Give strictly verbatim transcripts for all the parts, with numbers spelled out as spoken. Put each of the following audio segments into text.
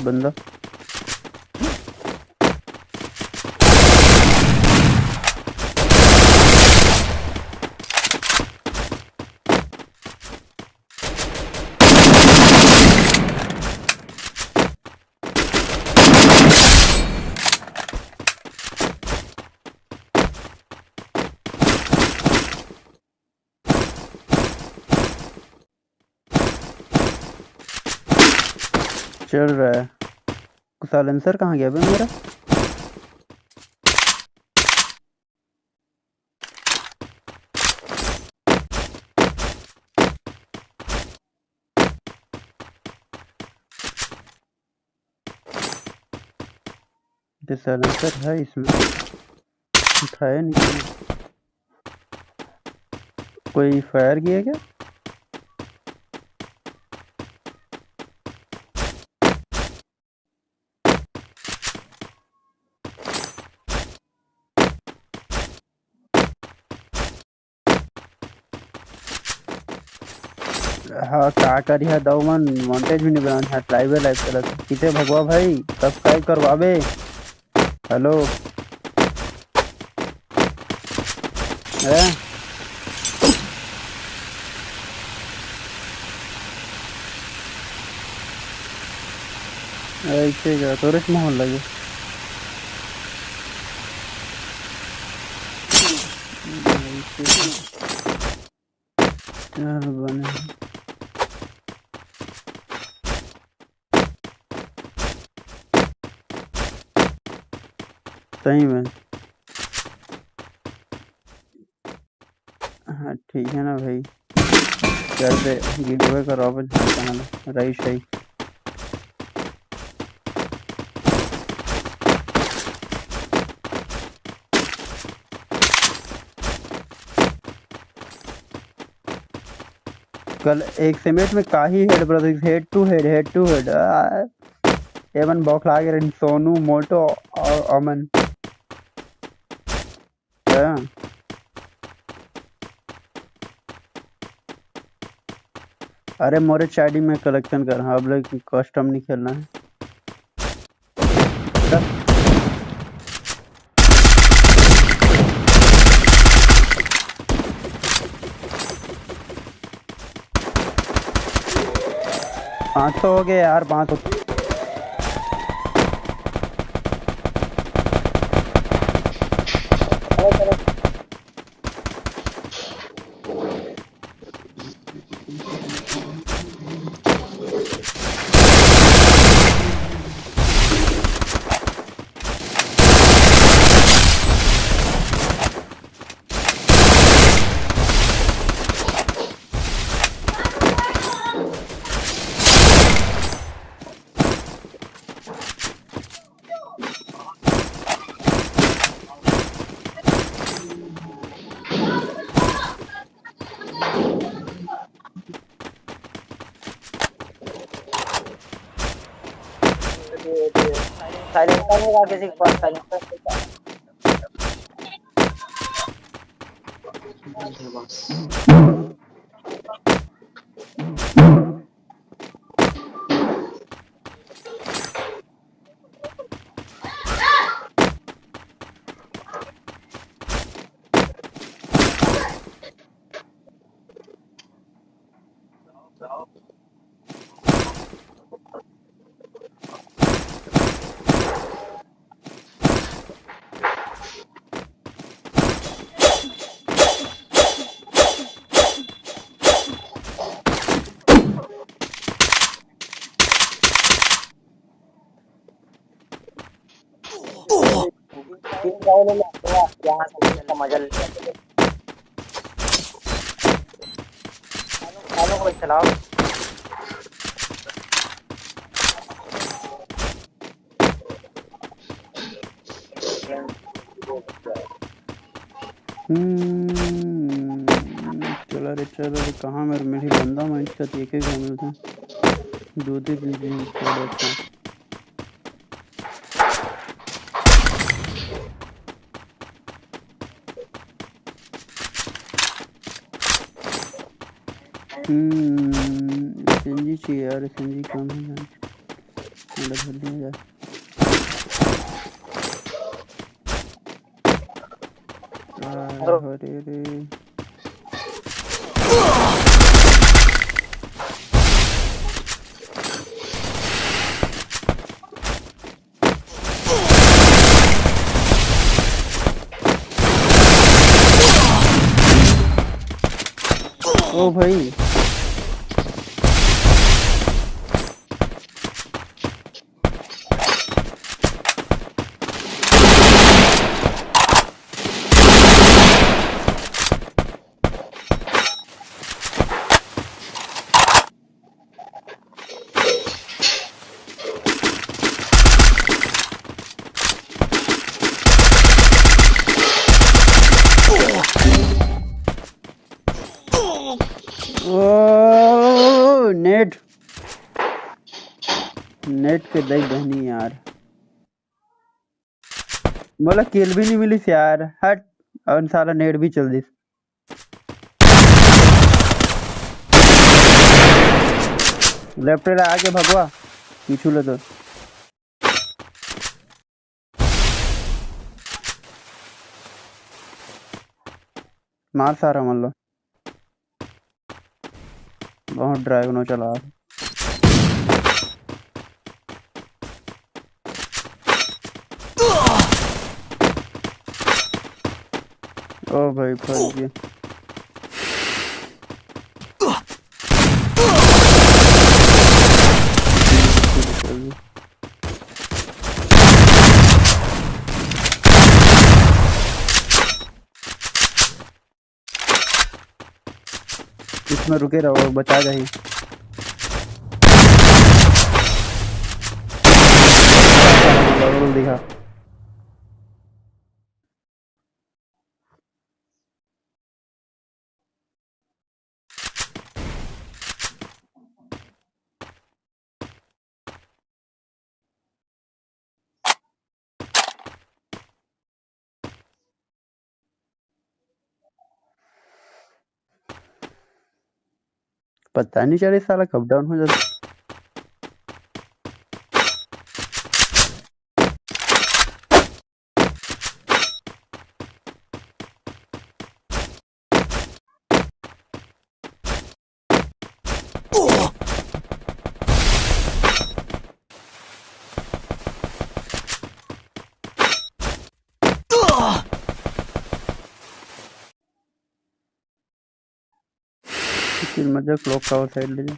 बंदा। चल रहा है। साइलेंसर कहाँ गया बे मेरा? ये साइलेंसर है इसमें, उठाया नहीं। कोई फायर किया क्या? हाँ, का करिहा दऊ मन, मॉन्टेज भी नहीं बनाना है, लाइव लाइव चलत हे। किते भगवा भाई, सब्सक्राइब करवाबे। हेलो। हैं? ऐसे का तोरे से माहौल लगे। चल बने। सही में। हाँ, ठीक है ना भाई, कर दे गिव अवे का रॉबिन। हाँ, कहाँ रईस है? कल एक सेमेट में काही head brother, head to head, head to head. आ, एमन बौखला गे रहिन, सोनू, मोटो और अमन। हाँ। अरे मोरे चाइल्ड में कलेक्शन कर, हाँ, अब लोग कस्टम नहीं खेलना है। पाँच सौ हो गए यार, पाँच सौ। साइलेंसर नहीं था किसी के पास, साइलेंसर नहीं था। तीन गाँव ले ले, यहाँ से इसका मजा ले ले। चलो, चलो, कोई चलाओ। हम्म, चला रे, चला रे, कहाँ मेरे मिली बंदा, मैं इसका देखे घूम रहा था। दो दिन, दिन, दिन, दिन, दिन। हम्म, एसएमजी चाहिए यार, एसएमजी कम है यार। मेरा धर दिया जा। अरे रे। ओ भाई। ओ, नेट, नेट के दई बहनी यार, मोला किल भी नहीं मिलिस यार, हट। और साला नेट भी चल दिस। लेफ्ट ले आगे भगवा, पीछू ले तो। मार सारा मन लो। बहुत ड्रैगनो चला। ओ भाई, फंस गया। इसमें रुके रहो, बचा जाही। दिखा। पता नहीं चले साला कब डाउन हो जाता। फिर मजा क्लॉक टावर साइड ले जा।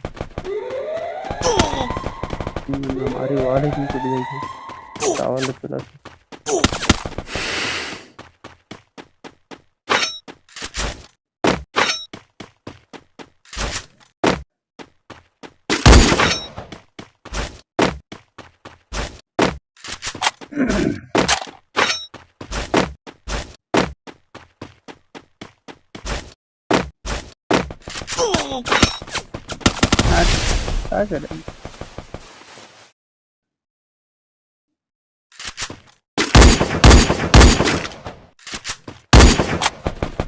हमारी वॉल ही टूट गई थी टावर ले चला। हाँ, क्या करें?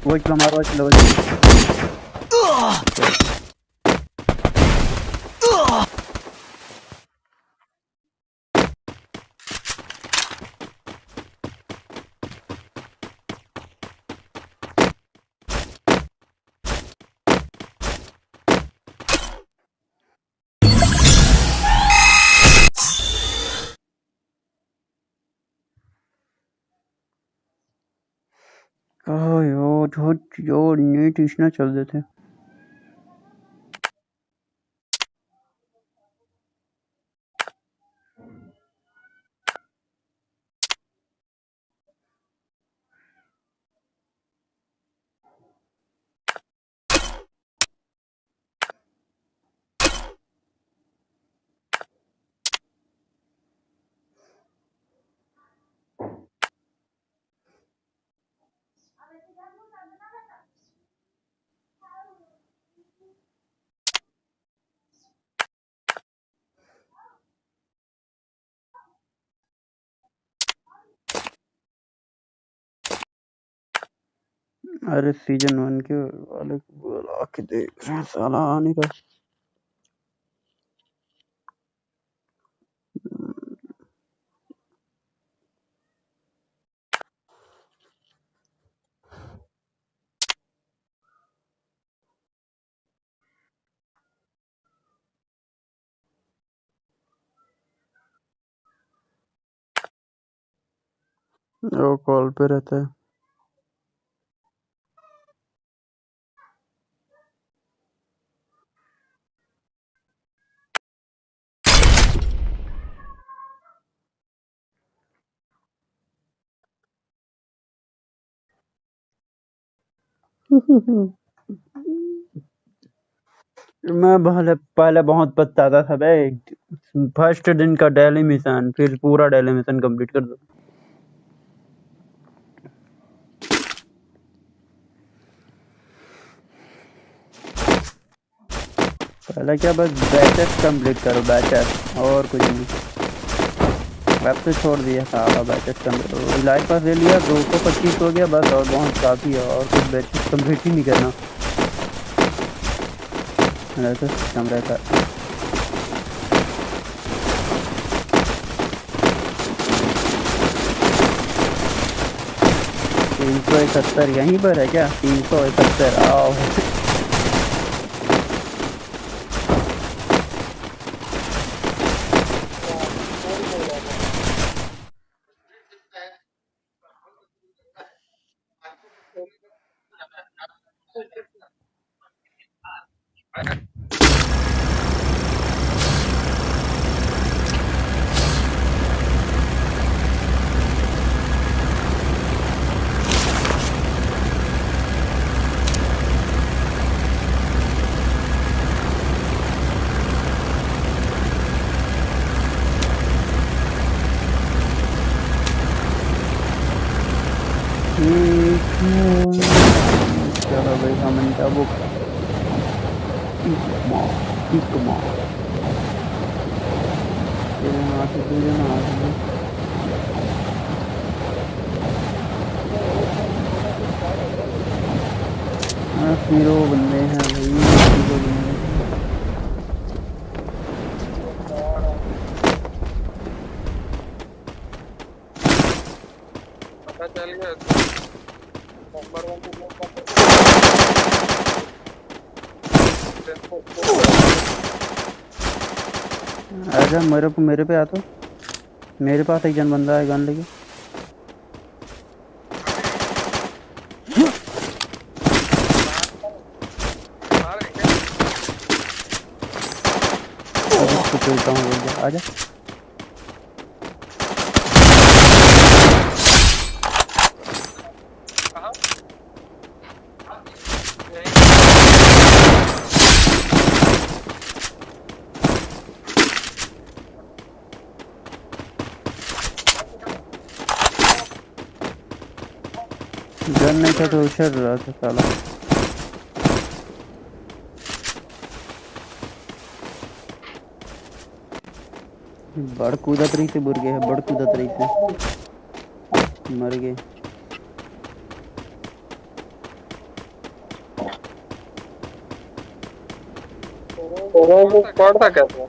वो इतना मारो, चलो। कहो यो, झूठ यो, नेट इसने चल देते। अरे सीजन वन के वाले को बुला के देख रहे हैं, साला आ नहीं रहा। वो कॉल पे रहता है। मैं पहले, पहले बहुत पछताता था बे, फर्स्ट दिन का डेली मिशन, फिर पूरा डेली मिशन कंप्लीट कर दो। पहले क्या, बस बैचेस कंप्लीट करो, बैचेस, और कुछ नहीं। अब तो छोड़ दिया साला, बैचेस कंप्लीट। लाइफ पास ले लिया, दो सौ पच्चीस हो गया बस, और बहुत काफ़ी है, और कुछ बैचेस कंप्लीट ही नहीं करना। रहता सिस्टम रहता। तीन सौ इकहत्तर यहीं पर है क्या? तीन सौ इकहत्तर, आओ। ठीक है, चलो भाई, हम इनका वो टिक मार, टिक मार। तेरे हाथ से, तेरे हाथ से। हाँ, हीरो बंदे हैं भाई, हीरो बंदे हैं। पता चल गया। नंबर वन पे नंबर। आजा मेरे पे, मेरे पे आ तो। मेरे पास एक जन बंदा है गन लेके। अभी इसको पेलता हूँ, रुक जा, आजा। गन नहीं था तो उछल रहा था साला। बड़ कूदत रही थे, बुर गए, बड़ कूदत रही थे, मर गए। वो पड़ता क्या था?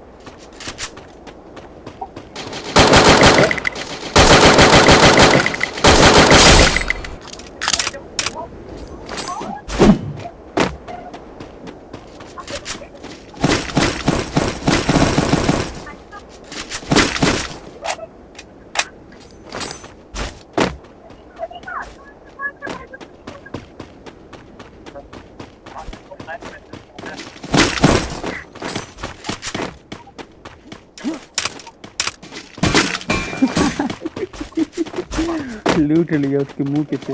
लूट लिया उसके मुंह के पे।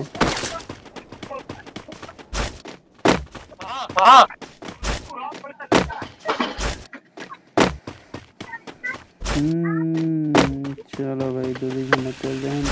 हम्म, चलो भाई, दो दिन में चल जाए।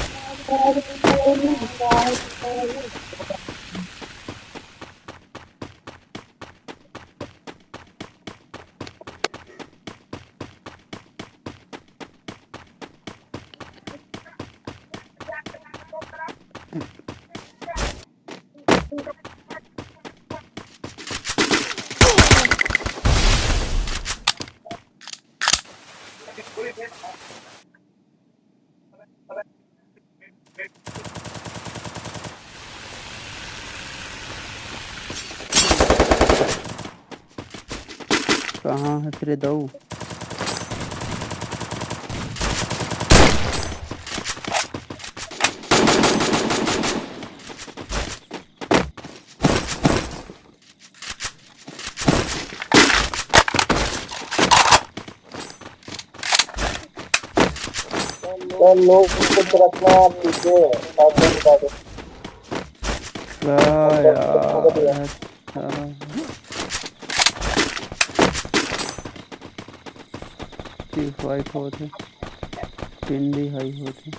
कहाँ है फिर दऊ? तो लोग कुछ रखना पीछे, साथ में बता दो। क्या यार, अच्छा। Team fight होत हे, team भी high होत हे।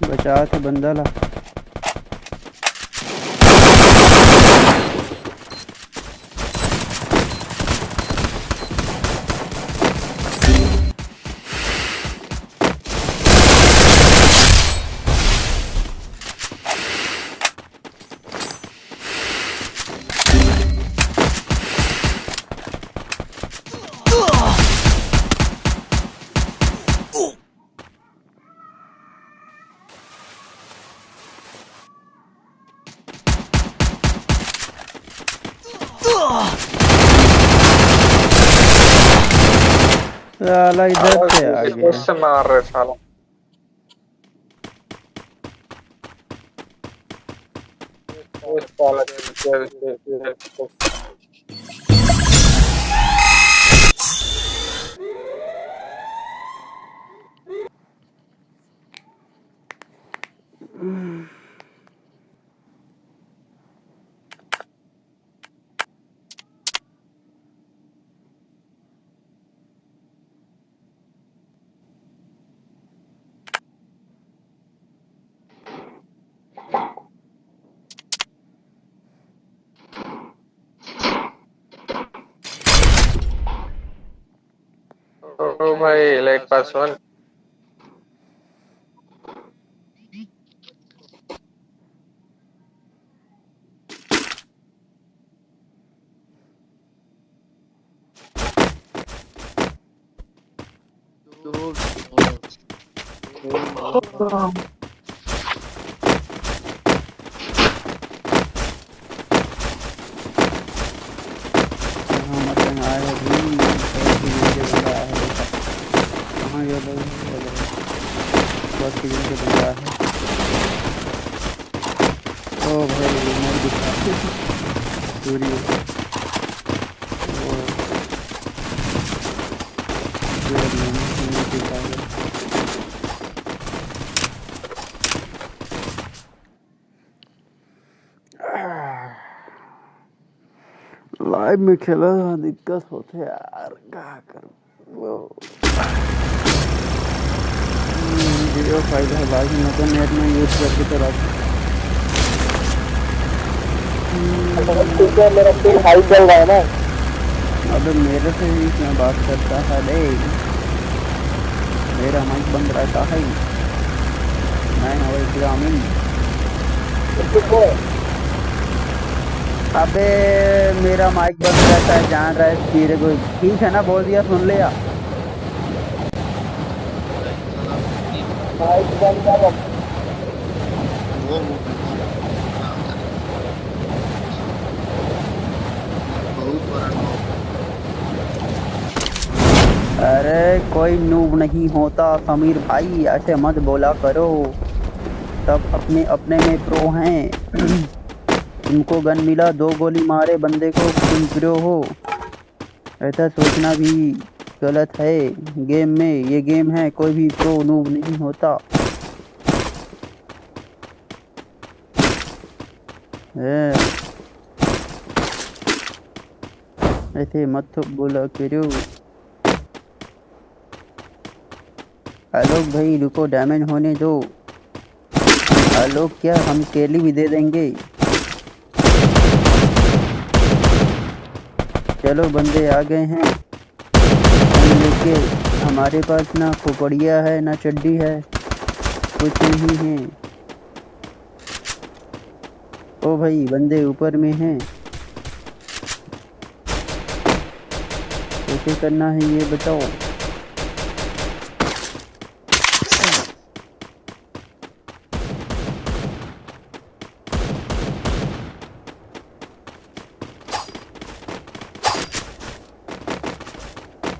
बचात हे बंदा ला। साला इधर से आ गया। इससे मार रहे साला। ओ भाई, लाइक पासवर्ड। कहाँ मत आए हो भाई, बहुत ही नीचे बंदा है। कहाँ गया भाई? बहुत ही नीचे बंदा है। ओ भाई, ये मर गया। पूरी। ओ। ये नहीं, नहीं दिखा रहा। Live में खेला दिक्कत होथे यार, का करूँ? वो video file है, live में तो net में use करके चला। ठीक है, मेरा फिर हाई चल रहा है ना। अबे मेरे से ही क्यों बात करता है बे? मेरा mic बंद रहता है। मैं हूँ ग्रामीण। अबे मेरा mic बंद रहता है, जान रहा है तेरे को। ठीक है ना, बोल दिया, सुन लिया। Mic बंद कर। अरे कोई noob नहीं होता समीर भाई, ऐसे मत बोला करो, सब अपने अपने में pro हैं। तुमको gun मिला, दो गोली मारे बंदे को, तुम pro हो, ऐसा सोचना भी गलत है। Game में, ये game है, कोई भी pro noob नहीं होता। ए, ऐसे मत तो बोला करो। आलोक भाई रुको, damage होने दो। आलोक क्या, हम केली भी दे देंगे। चलो बंदे आ गए हैं। हम लेके, हमारे पास ना खोपड़िया है, ना चड्डी है, कुछ नहीं है। ओ भाई, बंदे ऊपर में हैं। कैसे करना है ये बताओ।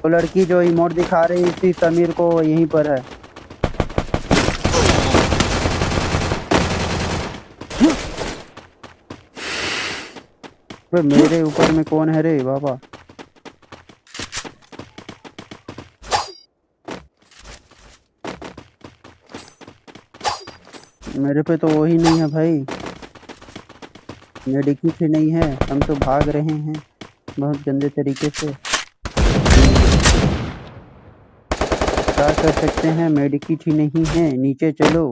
वो लड़की जो इमोट दिखा रही थी समीर को, वो यहीं पर है। बे, मेरे ऊपर में कौन है रे बाबा? मेरे पे तो वही नहीं है भाई, मेडिकिट ही नहीं है। हम तो भाग रहे हैं बहुत गंदे तरीके से। क्या कर सकते हैं, मेडिकिट ही नहीं है। नीचे चलो।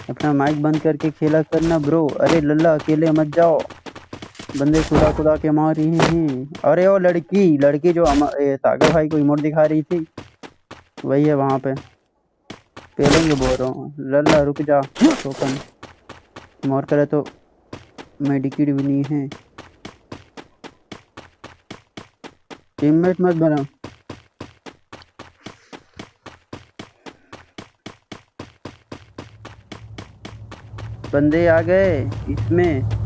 अपना माइक बंद करके खेला करना ब्रो। अरे लल्ला, अकेले मत जाओ, बंदे कुदा कुदा के मार रहे हैं। अरे वो लड़की, लड़की जो हम, ए, सागर भाई को इमोट दिखा रही थी, वही है वहाँ पे। पेलेंगे बोल रहा हूँ लल्ला, रुक जा। टोकन मोर करे तो मेडिकिट भी नहीं है। टीममेट मत बना। बंदे आ गए इसमें।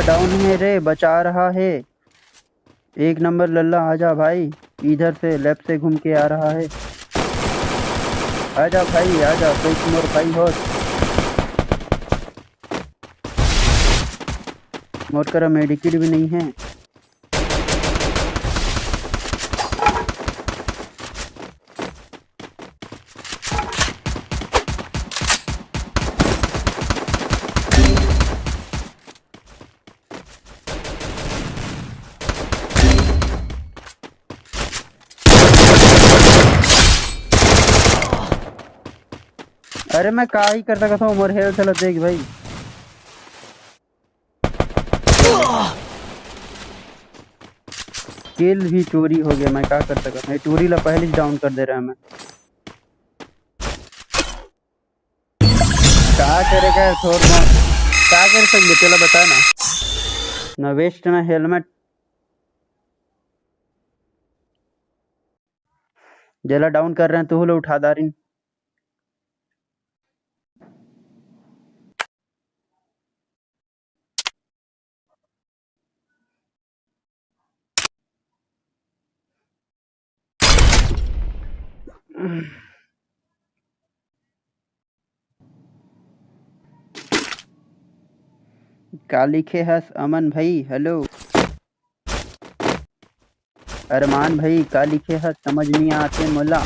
डाउन है रे, बचा रहा है। एक नंबर लल्ला, आजा भाई, इधर से लेफ्ट से घूम के आ रहा है। आजा भाई, आजा, कोई मोर भाई हो। मोर करा मेडिकिट भी नहीं है। अरे मैं का ही कर सकत हूँ, मोर हेल्थ ला देख भाई। किल भी चोरी हो गया, मैं का कर सकत हूँ, ये टोरी ला पहले ही डाउन कर दे रहा है मैं। का करेगा थोर बहुत, का कर सकते, चला बता ना। ना वेस्ट ना हेलमेट। जेला डाउन कर रहे हैं, तू लो उठा दारिन। का लिखे हस अमन भाई? हेलो। अरमान भाई, का लिखे ह समझ नइ आते मोला।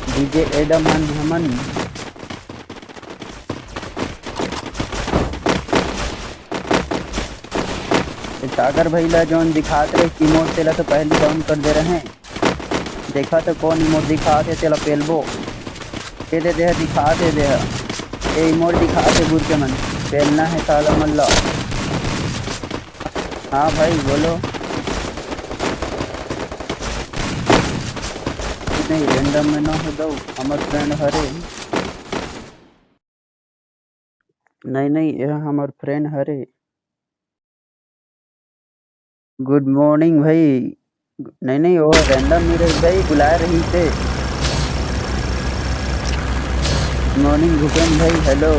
डीजे एडम हन हमन। ए सागर भाई ला जौन दिखात रहे कीमोड, तेला तो पहली डाउन कर दे रहे हैं। देखा तो कौन इमोट दिखात हे, तेला पेलबो। ए दे दे, दिखात हे दे। ए इमोट दिखात हे, बुर के मन। पेलना हे साला मन ला। हाँ भाई, बोलो। नहीं, रैंडम में ना हो दो, हमर फ्रेंड हरे। नहीं, नहीं, यह हमर फ्रेंड हरे। गुड मॉर्निंग भाई। नहीं, नहीं, वो रैंडम नहीं रही भाई, बुलाए रही से। मॉर्निंग भूपेन भाई, हेलो।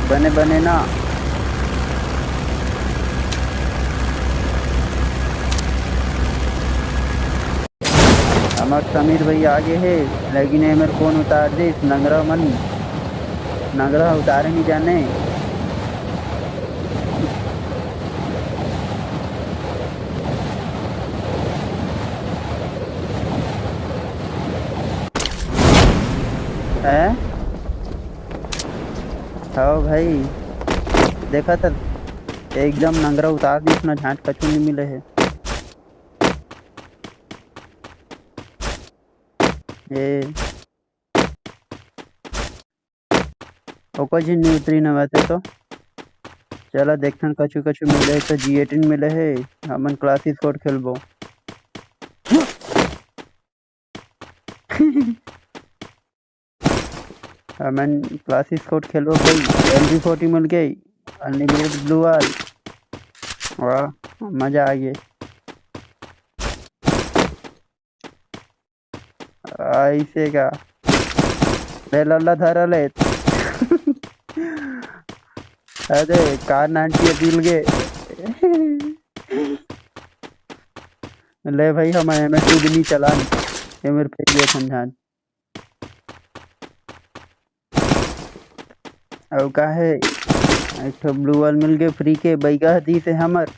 बने, बने ना। हमर समीर भाई आगे हे, लेकिन ये मेरे फोन उतार दिस, नंगरा मन, नंगरा उतारे नहीं जाने। हैं? हाँ भाई, देखा था एकदम नंगरा उतार दिस ना, झांट कछु नहीं मिले है। ए। ओकर झिन नहीं उतरी न वैसे तो। चला देखथन कछु कछु मिले हे तो जी एटीन मिले हे, हमन क्लासिक स्क्वाड खेलबो। हमन क्लासिक स्क्वाड खेलबो भाई, एम पी फोर्टी मिल गई, अनलिमिटेड ग्लू वॉल। वाह, मजा आ गे। ऐसे का? ले लल्ला धर ले। अरे, कार नाइंटी मिल गे। ले भाई, हम एम एस टू भी नहीं चलान। ये मेरे फेंक दे समझान। अउ का हे? एक ठो ब्लू वाल मिल गे फ्री के, बैगा ह दीस हे हमर।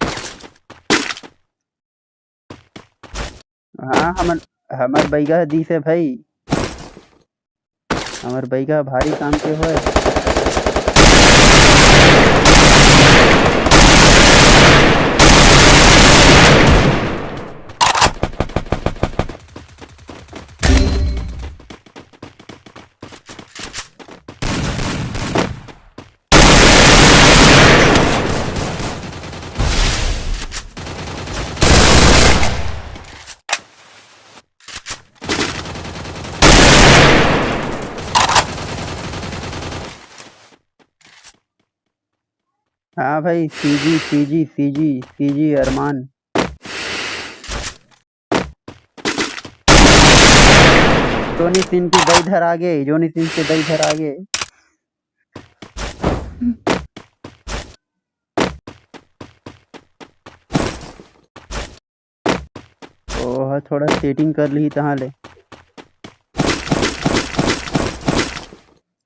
हाँ, हमर, हमर बैगा ह दीस हे भाई। हमर बैगा भारी काम के होय। हाँ भाई, सीजी, सीजी, सीजी, सीजी अरमान। जोनी सिंह की दई धर आगे, जोनी सिंह के दई धर आगे। ओह, थोड़ा सेटिंग कर लिही तहाँ ले।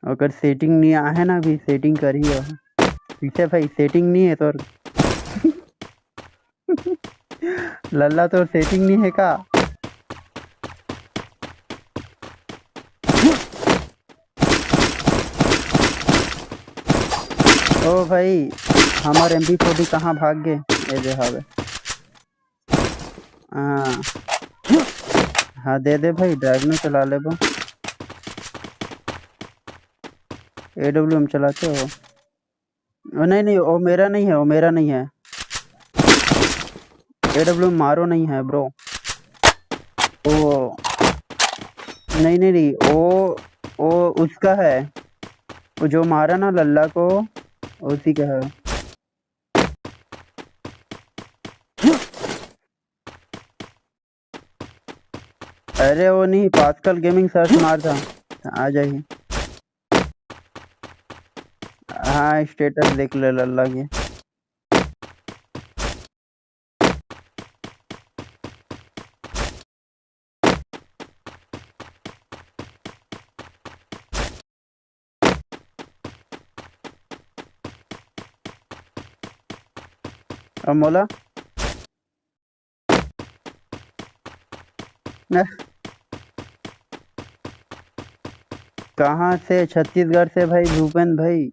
ओकर सेटिंग नहीं आहे ना, अभी सेटिंग करही ओह। पीछे भाई, सेटिंग नहीं है तोर। लल्ला, तोर सेटिंग नहीं है का? ओ भाई, हमर एम पी फोर्टी कहाँ भाग गे? ए दे हवे। हाँ। हाँ, दे दे भाई, ड्रैगनो चला लेबो। ए डब्ल्यू एम चलाते हो? ओ, नहीं, नहीं, वो मेरा नहीं है, वो मेरा नहीं है। ए डब्ल्यू एम मारो नहीं है, ब्रो। ओ, नहीं, नहीं, नहीं, वो, वो उसका है। वो जो मारा ना लल्ला को, उसी का है। अरे, वो नहीं, पास्कल गेमिंग सर्च मार था, आ जाही। हाँ, स्टेटस देख ले लल्ला के। अब मोला न-, कहाँ से? छत्तीसगढ़ से भाई, भूपेंद्र भाई।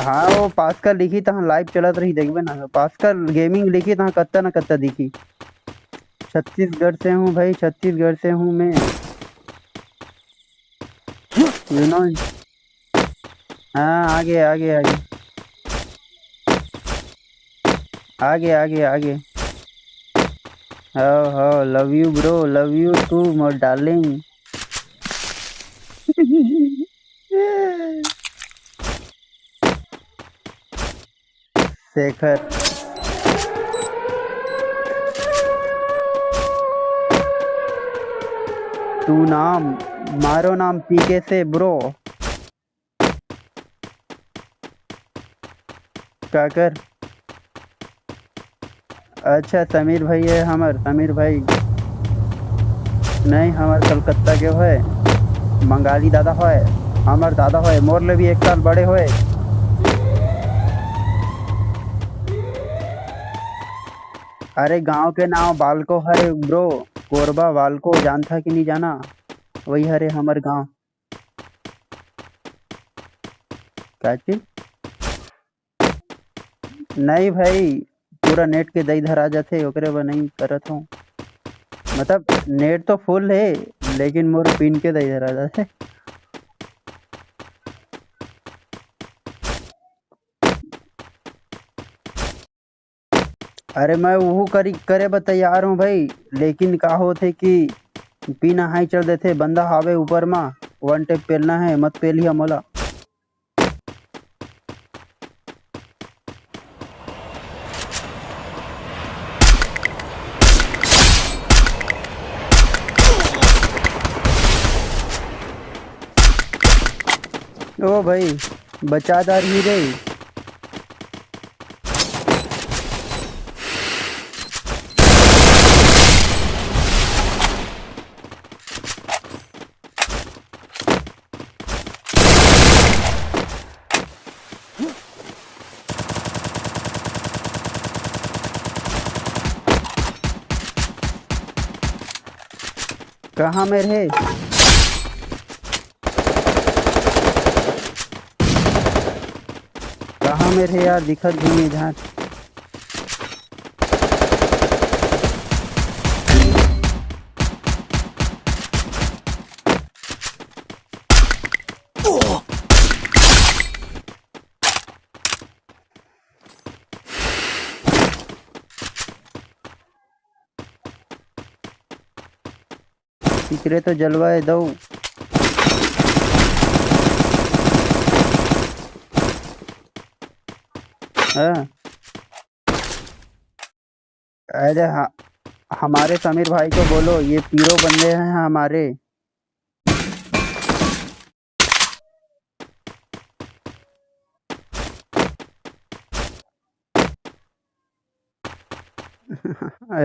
हाँ, वो पास्कल लिखी तहाँ लाइव चलत रही, देखबे ना, पास्कल गेमिंग लिखी तहाँ कत्ता ना कत्ता दिखी। छत्तीसगढ़ से हूँ भाई, छत्तीसगढ़ से हूँ मैं। You know? हाँ, आगे, आगे, आगे। आगे, आगे, आगे। हाँ, हाँ, love you bro, love you too my darling। Shekhar. तू नाम, मारो नाम पीके से bro। काकर? अच्छा, समीर भाई है हमर, समीर भाई। नहीं, हमर कलकत्ता के होय, बंगाली दादा होय, हमर दादा होय, मोर ले भी एक साल बड़े होय। अरे, गांव के नाम बालको हरे bro, कोरबा बालको, जानथा कि नहीं जाना? वही हरे हमर गांव। का चीज? नहीं भाई, पूरा नेट के दई धरा जाथे, ओकरे बर नहीं करत हूँ। मतलब, नेट तो फुल है, लेकिन मोर पिन के दई धरा जाथे। अरे, मैं उहू करी, करे बर तैयार हूँ भाई, लेकिन का होथे कि पिन हाई चल देथे, बंदा हावे ऊपर मा, वन टैप पेलना है, मत पेलिया मोला। ओ भाई, बचा दार ही रे। कहाँ में रहे? कहाँ में रहे यार, दिखत भी नहीं जहाँ। इकरे तो जलवा है दऊ। हाँ। अरे हाँ, हमारे समीर भाई को बोलो, ये पीरो बंदे हैं हमारे।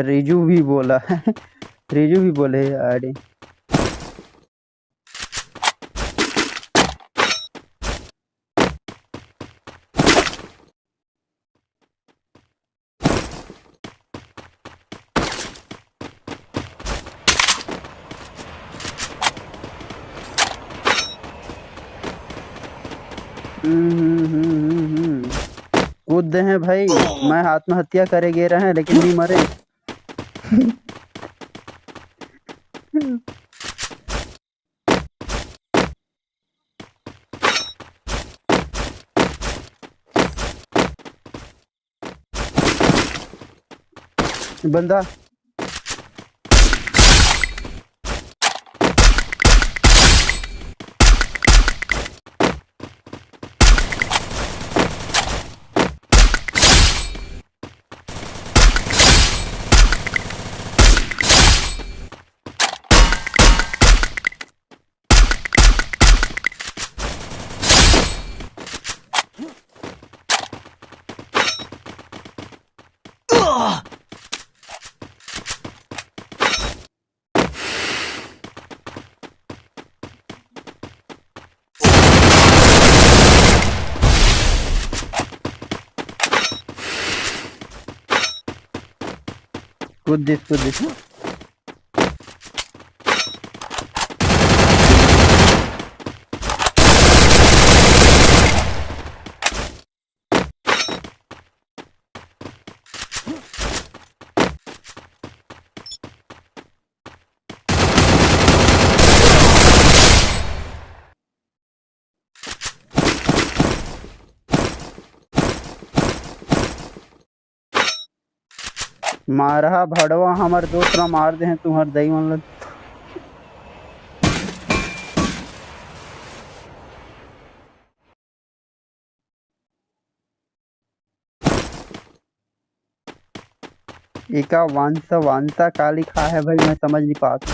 रिजू भी बोला। रिजू भी बोले, अरे। हम्म, हम्म, हम्म, हम्म, हम्म। कूद दे हैं भाई, मैं आत्महत्या करे गे रहे हैं, लेकिन नहीं मरे। बंदा। कूद दिस, कूद दिस। मारहा भड़वा, हमर दोस्त ला मार दे हैं तुहर दई मन ल। एका वांसा, वांसा का लिखा है भाई, मैं समझ नहीं पात।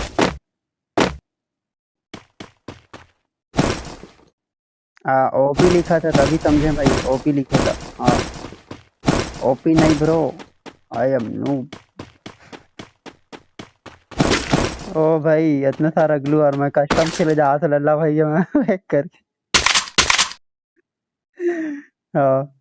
आ, ओपी लिखा था तभी समझे भाई, ओपी लिखे था। हाँ, ओपी नहीं bro, I am noob। ओ भाई, इतना सारा ग्लू और मैं कस्टम खेले जात लल्ला भाई मैं एक करके। हाँ।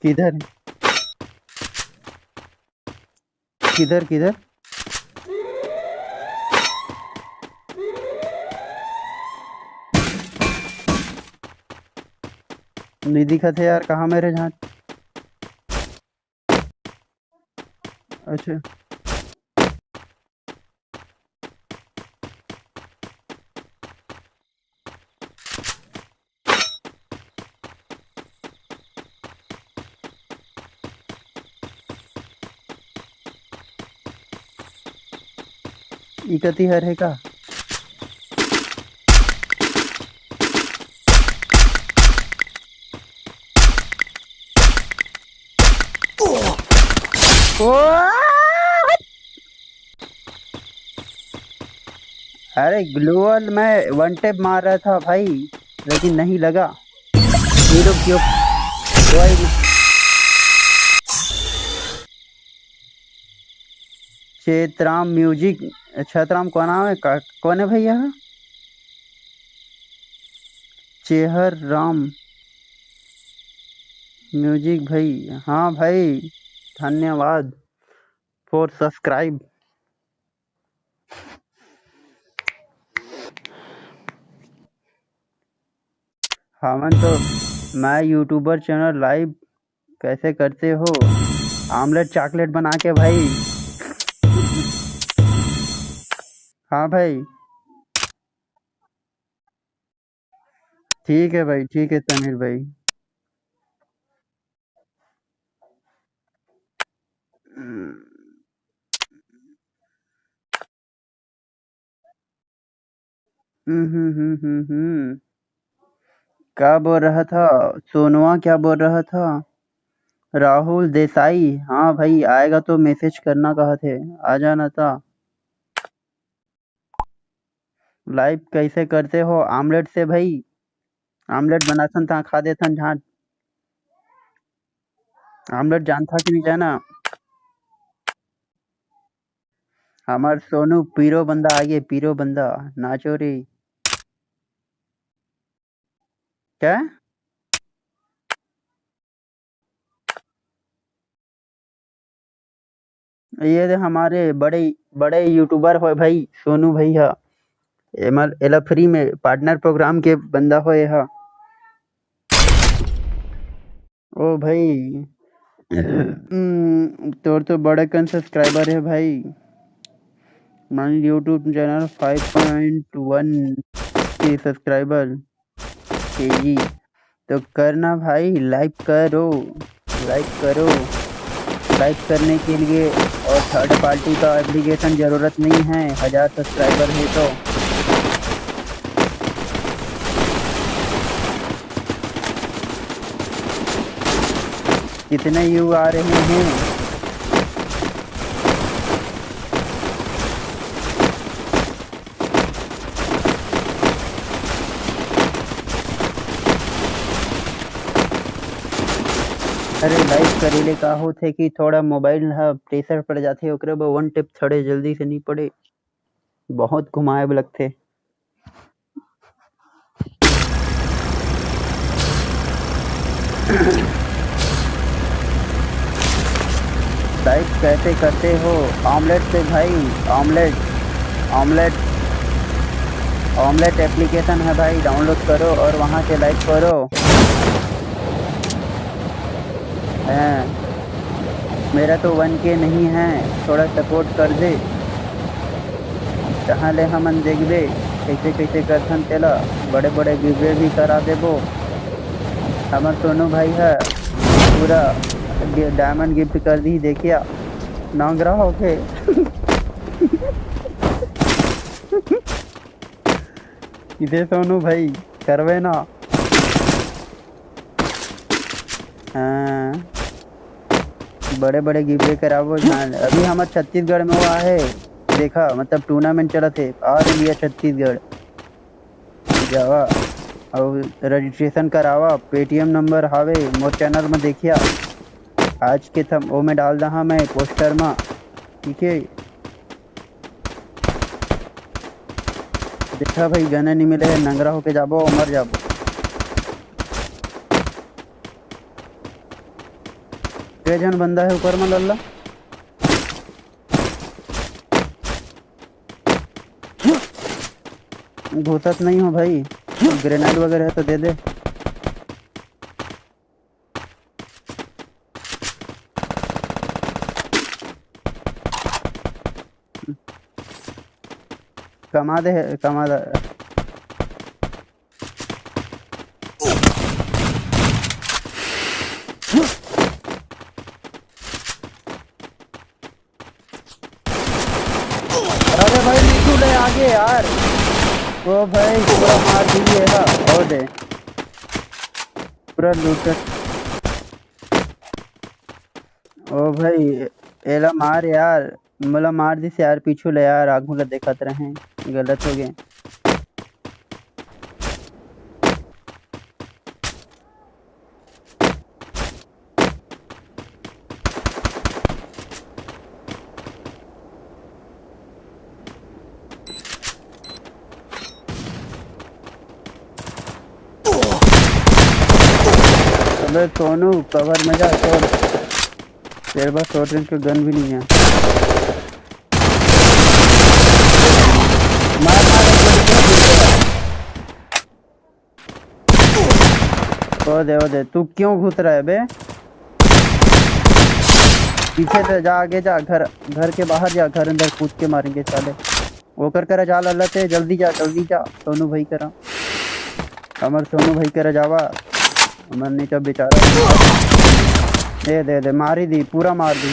किधर? किधर, किधर? नहीं दिखत हे यार, कहाँ मेरे झांट? अच्छा। ई कति हर हे का? ओ! अरे, ग्लू वॉल मैं वन टैप मार रहा था भाई, लेकिन नहीं लगा। ये लोग क्यों? कोई ना। चेतराम म्यूजिक, छतराम कौन नाम है का, कौन है भैया? चेहर राम म्यूजिक भाई, हाँ भाई, धन्यवाद for subscribe। हमन तो, मैं यूट्यूबर चैनल लाइव कैसे करते हो? आमलेट चॉकलेट बना के भाई। हाँ भाई, ठीक है भाई, ठीक है तमिल भाई। हम्म, हम्म, हम्म, हम्म, हम्म। क्या बोल रहा था सोनुआ, क्या बोल रहा था? राहुल देसाई, हाँ भाई, आएगा तो मैसेज करना, कहा थे, आ जाना था। लाइव कैसे करते हो? आमलेट से भाई, आमलेट बनाथन ता खा देथन झाट। आमलेट जानथा कि नहीं जाना? हमार सोनू पीरो बंदा आगे, पीरो बंदा, नाचो रे। क्या? ये दे हमारे बड़े, बड़े यूट्यूबर होय भाई, सोनू भैया। एमल, एला फ्री में पार्टनर प्रोग्राम के बंदा होय हा। ओ भाई, हम्म, तोर तो बड़े कन सब्सक्राइबर है भाई। My YouTube channel five point one K subscriber, के जी। तो करना भाई, लाइव करो, लाइव करो। लाइव करने के लिए और थर्ड पार्टी का एप्लीकेशन ज़रूरत नहीं है, हज़ार सब्सक्राइबर है तो। कितने व्यू आ रहे हैं? अरे, लाइव करे ले का होथे कि थोड़ा मोबाइल ह प्रेशर पड़ जाथे, ओकरे बर वन टैप थोड़े जल्दी से नहीं पड़े, बहुत घुमाए बर लगथे। लाइव कैसे करते हो? ऑमलेट से भाई, ऑमलेट, ऑमलेट, ऑमलेट एप्लीकेशन है भाई, डाउनलोड करो और वहाँ से लाइव करो। हैं, मेरा तो वन के नहीं है, थोड़ा सपोर्ट कर दे। तहाँ ले हमन देखबे, कैसे कैसे करथन तेला, बड़े बड़े गिवे भी करा देबो। हमर सोनू भाई ह पूरा डि-, डायमंड गिफ्ट कर दी, देखिया, नांगरा होके। इधे सोनू भाई, करवे ना। हाँ, बड़े बड़े गिवे कराबो जान। अभी हमर छत्तीसगढ़ में वो आहे, देखा, मतलब टूर्नामेंट चलत हे, ऑल इंडिया छत्तीसगढ़। जावा अउ रजिस्ट्रेशन करावा, पेटीएम नंबर हावे मोर चैनल में, देखिया आज के थम, ओ में डाल दहा मैं पोस्टर में, ठीक है। देखा भाई, गने नहीं मिले है, नंगरा होके जाबो, मर जाबो। के झन बंदा है ऊपर में लल्ला? घुसत नहीं हो भाई, ग्रेनेड वगैरह है तो दे दे। कमा दे, कमा दे। अरे भाई, यार। ओ भाई, पूरा मार दिए हा। ओ दे, पूरा लूटत। ओ भाई, एला मार यार, मोला मार दिस यार, पीछू ले यार, आगू ला देखत रहे, गलत हो गए। अबे सोनू, कवर में जा, छोड़। तेरे पास शॉर्ट रेंज का गन भी नहीं है। मार, मार, एक गोली, एक गोली। ओ दे, ओ दे, तू क्यों घुस रहा है बे? पीछे से जा, आगे जा, घर, घर के बाहर जा, घर अंदर कूद के मारेंगे साले। ओकर करा जा, लल्ला ते, जल्दी जा, जल्दी जा, सोनू भाई करा, हमर सोनू भाई करा जावा, हमर नहीं तो बेचारा। दे, दे, दे, मारी दी, पूरा मार दी।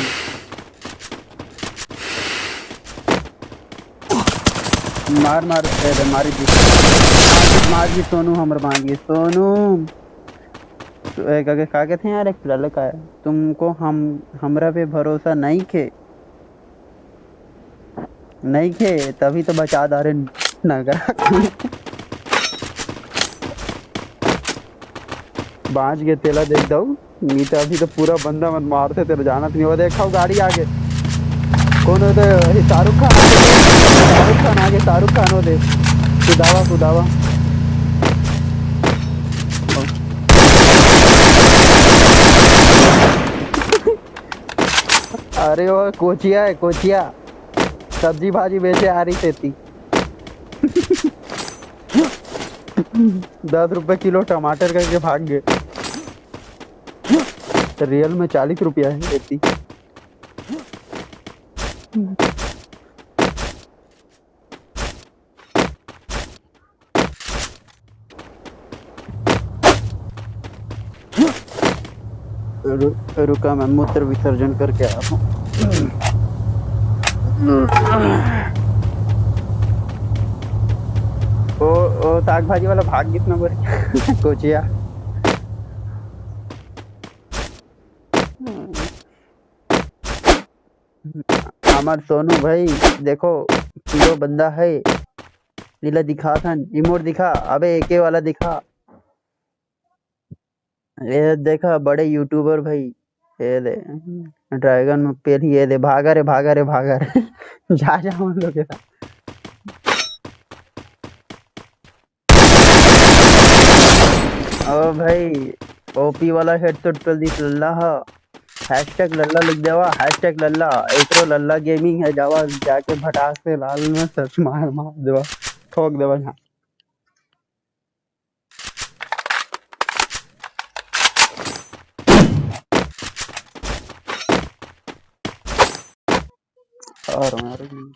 मार, मार, दे, दे, मारी दी। मार दी, मार दी, सोनू हमर मार दी, सोनू। तो एक आगे का कहते हैं यार, एक लड़का है, तुमको हम, हमरा पे भरोसा नहीं खे, नहीं खे, तभी तो बचा दारे नगर। बांच गे तेला देख दऊ, नहीं तो अभी तो पूरा बंदा मन मारते, तेला जानत नहीं हो। देखा गाड़ी आगे, कौन होते? ये शाहरुख खान आगे, शाहरुख खान आगे, शाहरुख खान हो दे, कुदावा, कुदावा। अरे वो कोचिया है, कोचिया, सब्जी भाजी बेचे आ रही तेती। दस रुपए किलो टमाटर करके भाग गए। रियल में चालीस रुपया है तेती। रु-, रुका, मैं मूत्र विसर्जन करके आ रहा हूँ। ओ, ओ, साग भाजी वाला भाग कितना बोल कोचिया। हमर सोनू भाई, देखो, हीरो बंदा है। नीला दिखा थन, इमोट दिखा, अबे एके वाला दिखा। ये देखा, बड़े यूट्यूबर भाई, ये दे, ड्रैगन में पेल ही, ये दे, भागा रे, भागा रे, भागा रे। जा, जा, उन लोग के साथ। ओ भाई, ओपी वाला हेड तो टल दिस लल्ला हा। हैशटैग लल्ला लिख देवा, हैशटैग लल्ला, एकरो लल्ला गेमिंग है, जावा, जाके भटास से लाल में सर्च मार, मार देवा, ठोक देवा यहाँ। और मारो।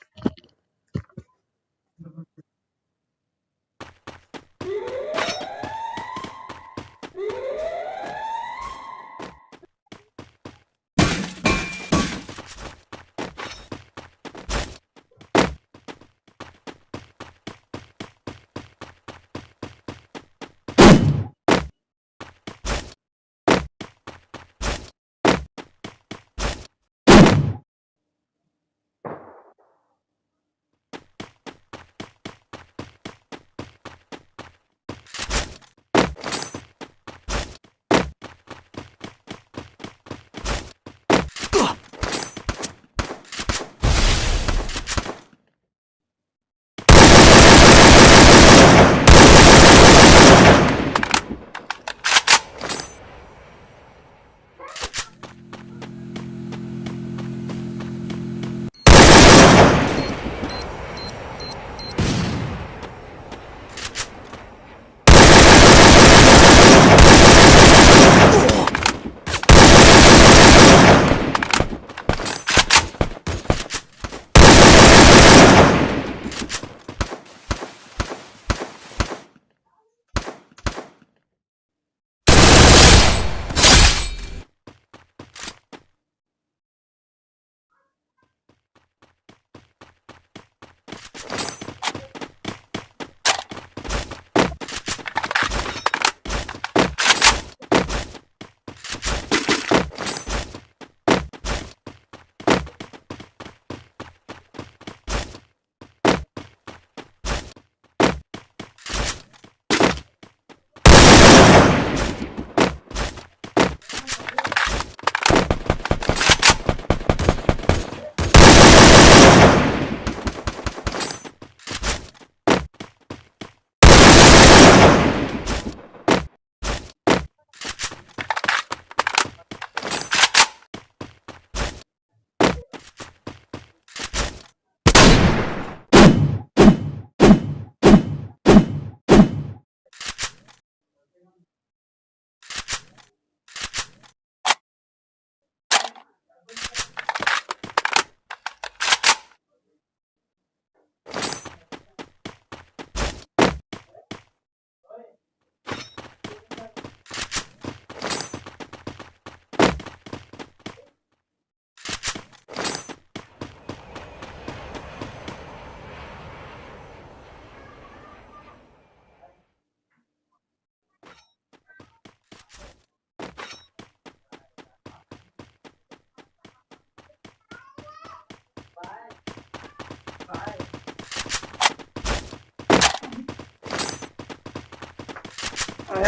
त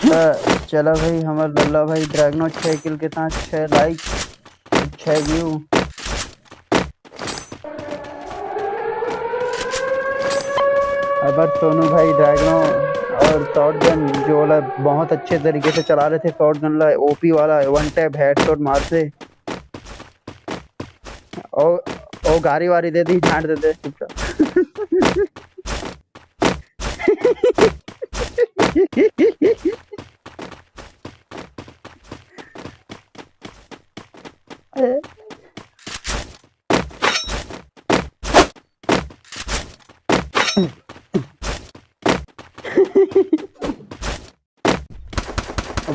त चला भाई, हमर लल्ला भाई ड्रैगनो छह किल के साथ छह लाइक, छह व्यू। अबर सोनू भाई ड्रैगनो और शॉटगन जो वाला बहुत अच्छे तरीके से चला रहे थे, शॉटगन ला, ओपी वाला वन टैप हेडशॉट मारथे। ओ, ओ गारी वारी दे दी, झांट दे दे चुपचाप।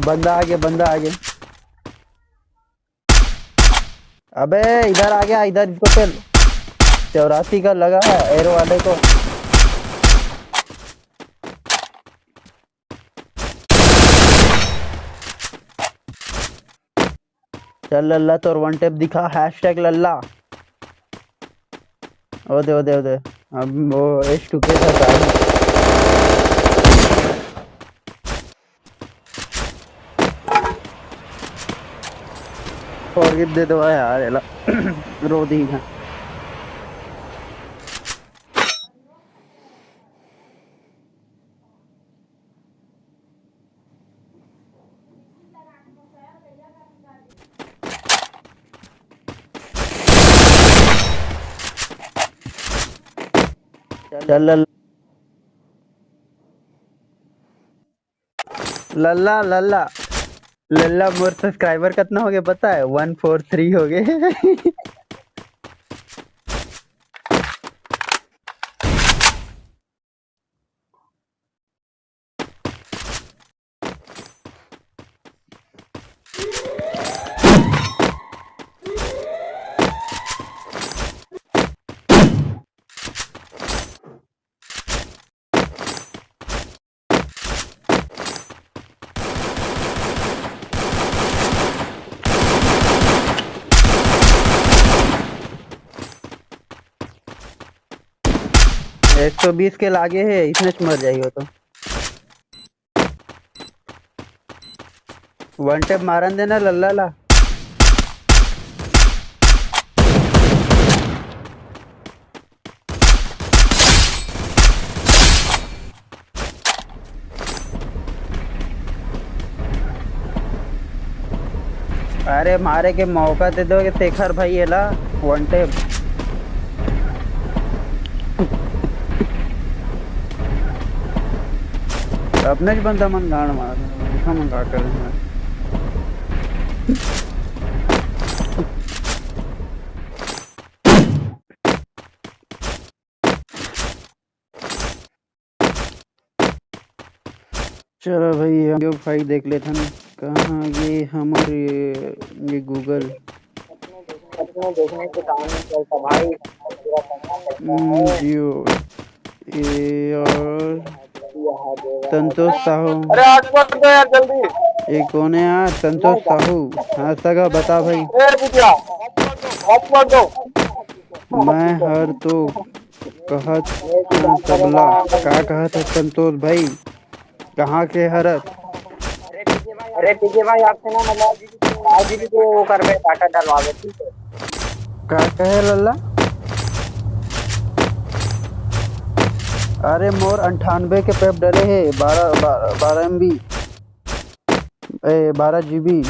बंदा आगे, बंदा आगे। अबे इधर आ गया, इधर इसको चल। चौरासी का लगा है एरो वाले को। चल लल्ला, तोर वन टैप दिखा, हैशटैग लल्ला। ओ दे, ओ दे, ओ दे। अब वो एच टू के साथ आ। फॉरगिव दे दो यार, एला रो दी है। चल लल्ला। लल्ला, लल्ला, लल्ला, मोर सब्सक्राइबर कितना हो गया पता है? वन फोर थ्री हो गए। एक सौ बीस के लागे है, इसने मर जाइयो तो। वन टैप मारन देना लल्ला ला। अरे मारे के मौका दे दो शेखर भाई, एला वन टैप। अपने ज बंदा मन गांड मार, देखा मन का कर रहे हैं। चलो भाई, हम जो भाई देख लेथन, कहाँ ये हमर ये, ये Google। अपने देखने के काम नहीं चलता भाई। हम्म, जियो। ये और संतोष साहू। अरे hotspot दो यार जल्दी। ये कौन है यार? संतोष साहू। हाँ सगा, बता भाई। ए बिटिया, hotspot दो। मैं हर तो कहत हन सबला। का कहत है संतोष भाई? कहाँ के हरत? अरे पीके भाई, आपसे ना मतलब आज भी तो वो कर रहे, डाटा डलवा दे, ठीक है? का कहे लल्ला? अरे मोर अंठानबे के पैप डले हे, बारह, बारह, बारह एमबी, ए, बारह जीबी।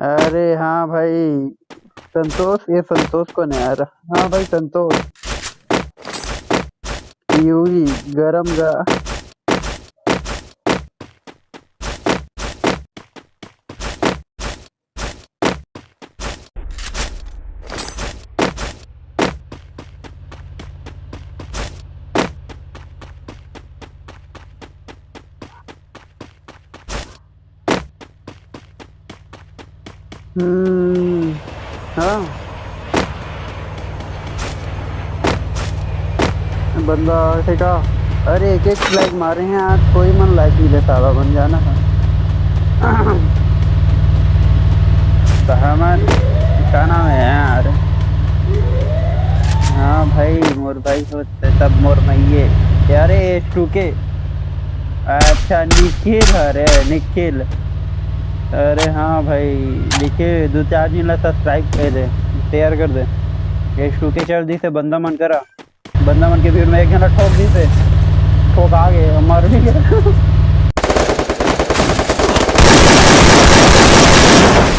अरे हाँ भाई, संतोष, ये संतोष कौन है यार? हाँ भाई संतोष, यूवी गरम गा। हम्म, हाँ। बंदा, ठीक है। अरे, एक एक लाइक मारे हैं आज, कोई मन लाइक नहीं लेता, बन जाना है। तो हमारे, क्या नाम है यार? हाँ भाई, मोर भाई होते सब मोर मइये। अरे, एस टू के। अच्छा, निखिल, अरे निखिल। अरे हाँ भाई, देखिए, दो चार दिन ला सब्सक्राइब कर दे, शेयर कर दे। एस टू के चल दी से बंदा मन करा। बंदा मन के भीड़ में एक जना ठोक दी से, ठोक आ गए, मर भी गए।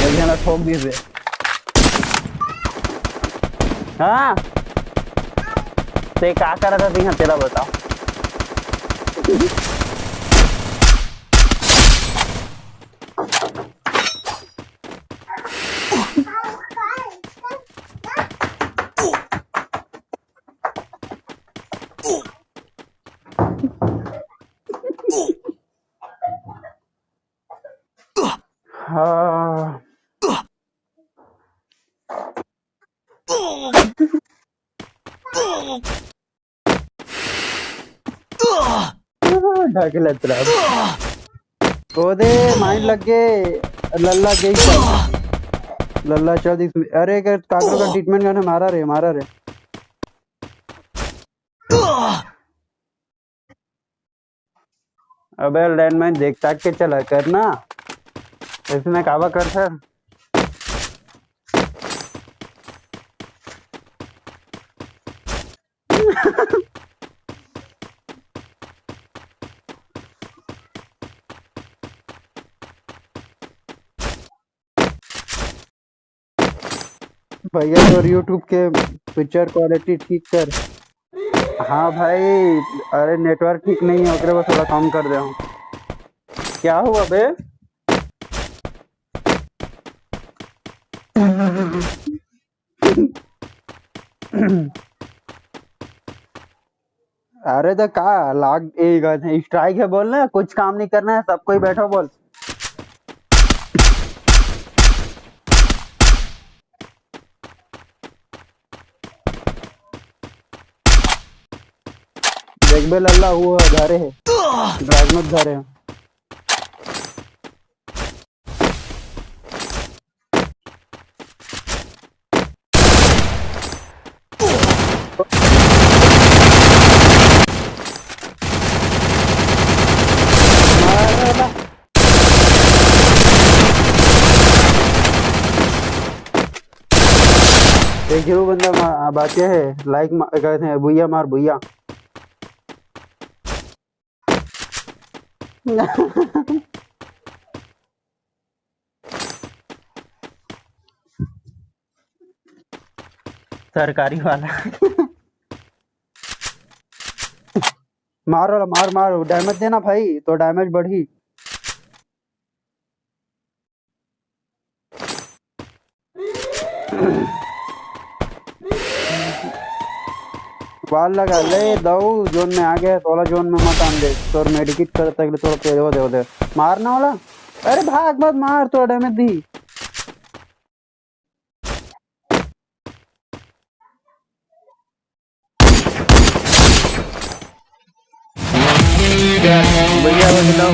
एक जना ठोक दी से। हाँ, ते का करा था, तेरा बताओ। हाँ। ढाके लत रहा। ओदे माइन लग गे। लल्ला गई सब। लल्ला चल दिस। अरे, कर काकरो का ट्रीटमेंट करने मारा रे, मारा रे। अबे, लैंडमाइन देख ताक के चला कर ना। इसमें कावा कर सर। भैया, तोर YouTube के पिक्चर क्वालिटी ठीक कर। हाँ भाई, अरे, नेटवर्क ठीक नहीं है, ओकरे बस थोड़ा कम कर दे हूँ। क्या हुआ बे? अरे तो का लाग, ए, स्ट्राइक है बोलना, कुछ काम नहीं करना है, सब कोई बैठो बोल। देख बे लल्ला, वो धरे है, ड्रैगन धरे है। एक हीरो बंदा मा-, बाचे है, लाइक मा-, कहते हैं, बुइया मार, बुइया। सरकारी वाला। मार वाला, मार, मार, डैमेज देना भाई, तो डैमेज बढ़ी। वाल लगा ले, दऊ, जोन में आ गया, तोला जोन में मत आन दे, तोर मेडिकिट कर तक ले, तोर पे हो दे, हो दे। मारना वाला, अरे भाग मत, मार, तो डैमेज दी। भैया, वो बताओ।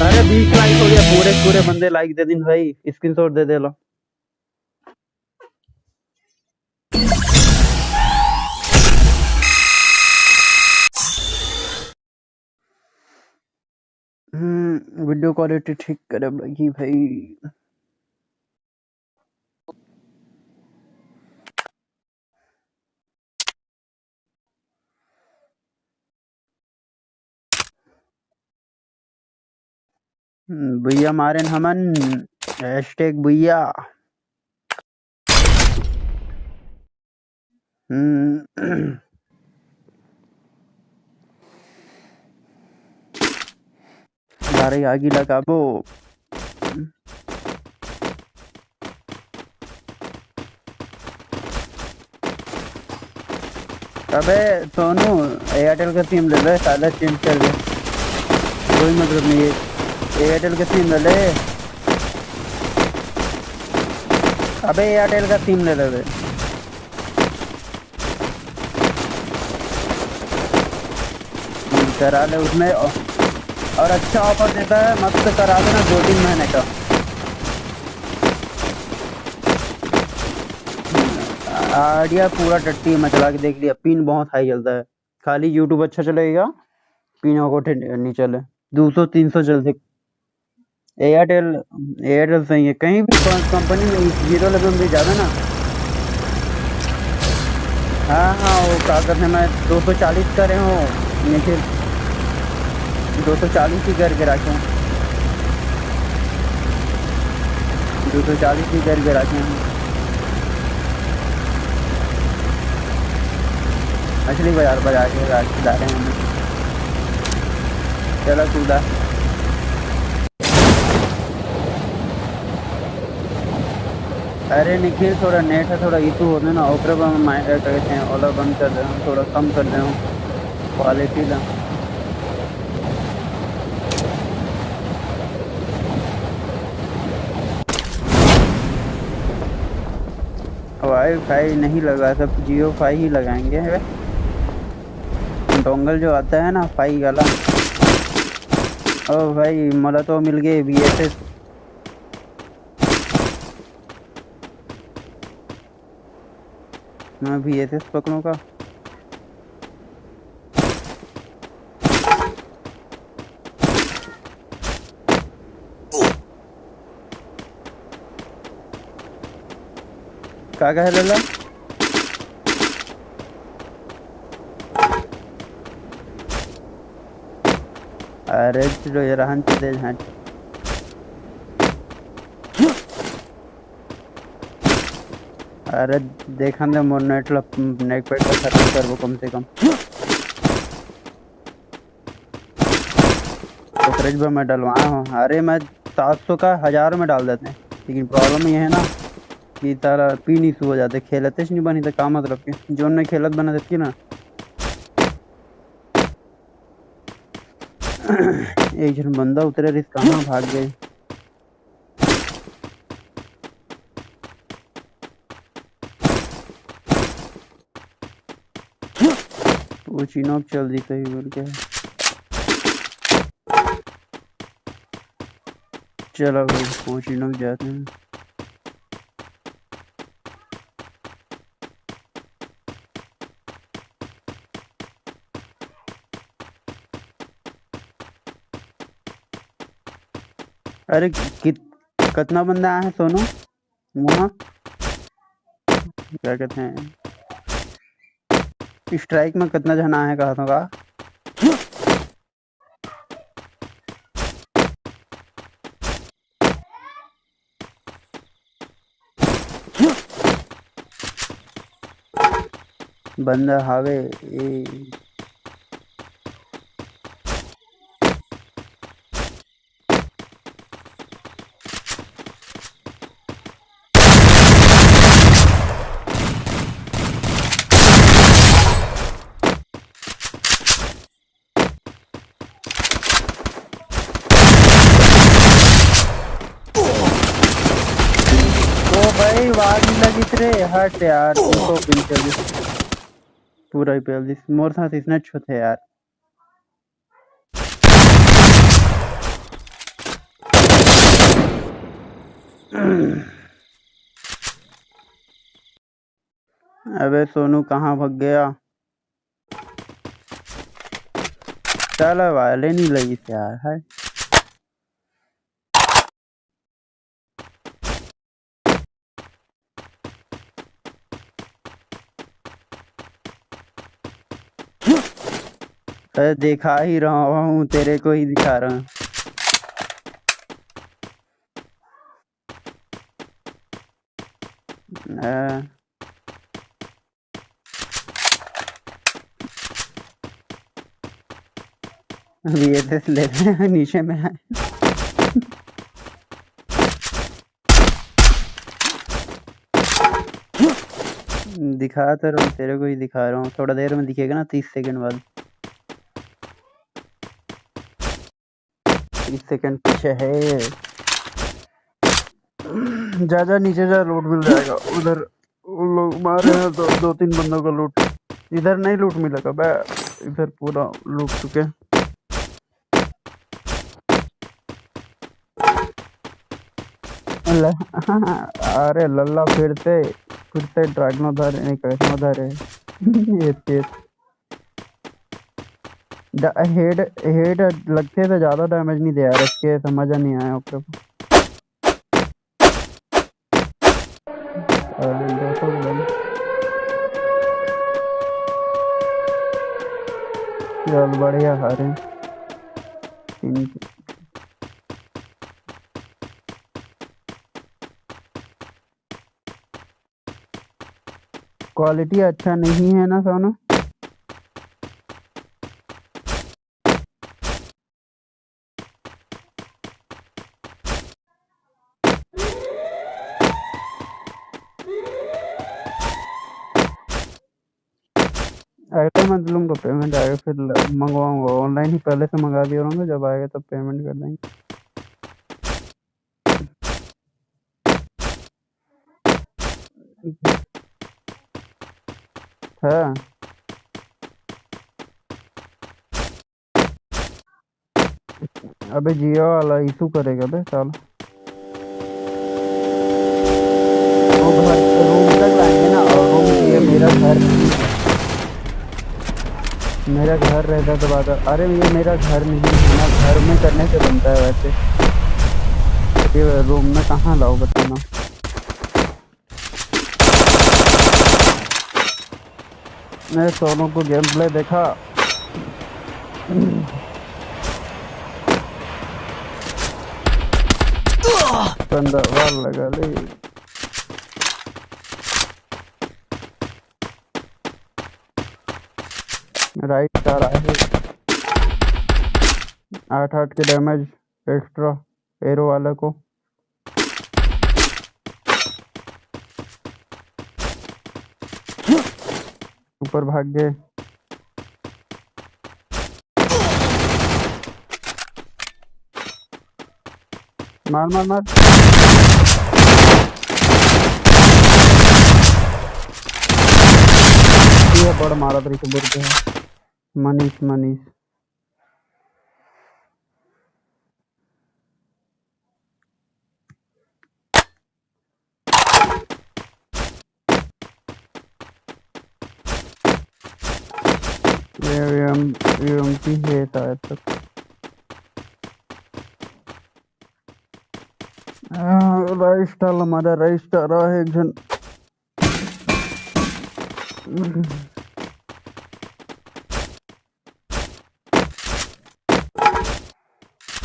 अरे, बीस लाइक हो गया, पूरे, पूरे बंदे लाइक दे दिन भाई, स्क्रीनशॉट दे दे लो। हम्म, वीडियो क्वालिटी ठीक करे लगी भाई। हम्म, भैया मारे न हमन, हैशटैग भैया। हम्म। डायरेक्ट आगी लगाबो। अबे सोनू, एयरटेल का सिम ले ले, साला चेंज कर दे, कोई मतलब नहीं है। एयरटेल का सिम ले ले। अबे एयरटेल का सिम ले लेबे। करा ले उसमें औ-, और अच्छा ऑफर देता है, मस्त करा देना दो तीन महीने का। आइडिया पूरा टट्टी है, मैं चला के देख लिया, पिन बहुत हाई चलता है। खाली YouTube अच्छा चलेगा, पिन को नहीं चले, दो सौ तीन सौ चलते। एयरटेल, एयरटेल सही है, कहीं भी कं-, कंपनी में जीरो लेवल में भी जावे ना। हाँ हाँ, वो का कहते हैं, मैं दो सौ चालीस करे हूँ, निखिल, दो सौ चालीस ही करके रखे हूँ, दो सौ चालीस ही करके रखे हूँ। मछली बाजार बजा के ला रहे हैं हम। चलो कूदा। अरे निखिल, थोड़ा नेट है, थोड़ा इशू होने ना, ओकरे पर मैं, क्या कहते हैं, ओला बंद कर दे हूँ, थोड़ा कम कर दे हूँ क्वालिटी ला। वाईफाई नहीं लगा, सब जियो फाई ही लगाएंगे। डोंगल जो आता है ना, फाई वाला। ओ भाई, मोला तो मिल गए वी एस एस। मैं वी एस एस पकड़ूं का? का कहे लेला? अरे चलो यार, हंस दे, हंस। अरे देखन दे, मोर नेट ला, नेट पैक ला खत्म करबो कम से कम। कवरेज बर मैं डलवाए हूँ। अरे मैं सात सौ का हजार में डाल देते हैं, लेकिन प्रॉब्लम ये है ना कि तारा पिन इशू हो जाते, खेलते से नहीं बनी तो का मतलब के, जोन नहीं खेलत बना देती ना। एक जन बंदा उतरे रहिस, कहाँ भाग गए? वो चिनोक चल दी कहीं बोल के। चलो भाई, वो चिनोक जाते हैं। अरे कित-, कितना बंदा आया है सोनू वहाँ? क्या कहते हैं, स्ट्राइक में कितना जन आया है कहा था का? बंदा हावे ए। ओ भाई, वाग नहीं लगी रे, हट यार, तू तो बिल्कुल पूरा ही पेल दिस। मोर साथ इसने अच्छो थे यार। अबे सोनू कहाँ भाग गया? चल, वाले नहीं लगी यार, है। अरे, दिखा ही रहा हूँ, तेरे को ही दिखा रहा हूँ। अ, अभी ये देख ले रहे हैं, नीचे में है। दिखा तो रहा हूँ, तेरे को ही दिखा रहा हूँ, थोड़ा देर में दिखेगा ना, तीस सेकंड बाद। तीस सेकंड पीछे है। जा, जा, नीचे जा, लूट मिल जाएगा। उधर उन लोग मारे हैं दो, दो तीन बंदों को लूट। इधर नहीं लूट मिलेगा बे, इधर पूरा लूट चुके। ल-, अरे लल्ला, फिर से, फिर से ड्रैगन उधर है, नहीं, कैसे उधर है? ये तेज। ड-, हेड, हेड लगते तो ज्यादा डैमेज नहीं दे यार, इसके समझ नहीं आया ओकरे को। अ, दो सौ के बने। चल, बढ़िया हारे। तीन क्वालिटी अच्छा नहीं है ना सोनू? अगले मंथ लूंगा पेमेंट आएगा, फिर ल-, मंगवाऊंगा। ऑनलाइन ही पहले से मंगा दिया रहूंगा, जब आएगा तब पेमेंट कर देंगे। हाँ। अबे जियो वाला इशू करेगा बे साला। वो घर, रूम तक लाएंगे ना, और रूम, ये मेरा घर नहीं है। मेरा घर रहता तो बात, अरे ये मेरा घर नहीं है ना, घर में करने से बनता है वैसे। ये रूम में कहाँ लाओ बताना। मैं सोनू को गेम प्ले देखा। कंधा वाल लगा ले। राइट आ रहा है। आठ आठ के डैमेज एक्स्ट्रा एरो वाला को। ऊपर भाग गए। मार, मार, मार। ये बड़ मारा तरीके बुर गया। मनीष, मनीष। ये एम, ये एमपी है शायद तक। आ, राइस्टार हमारा, राइस्टार है एक जन।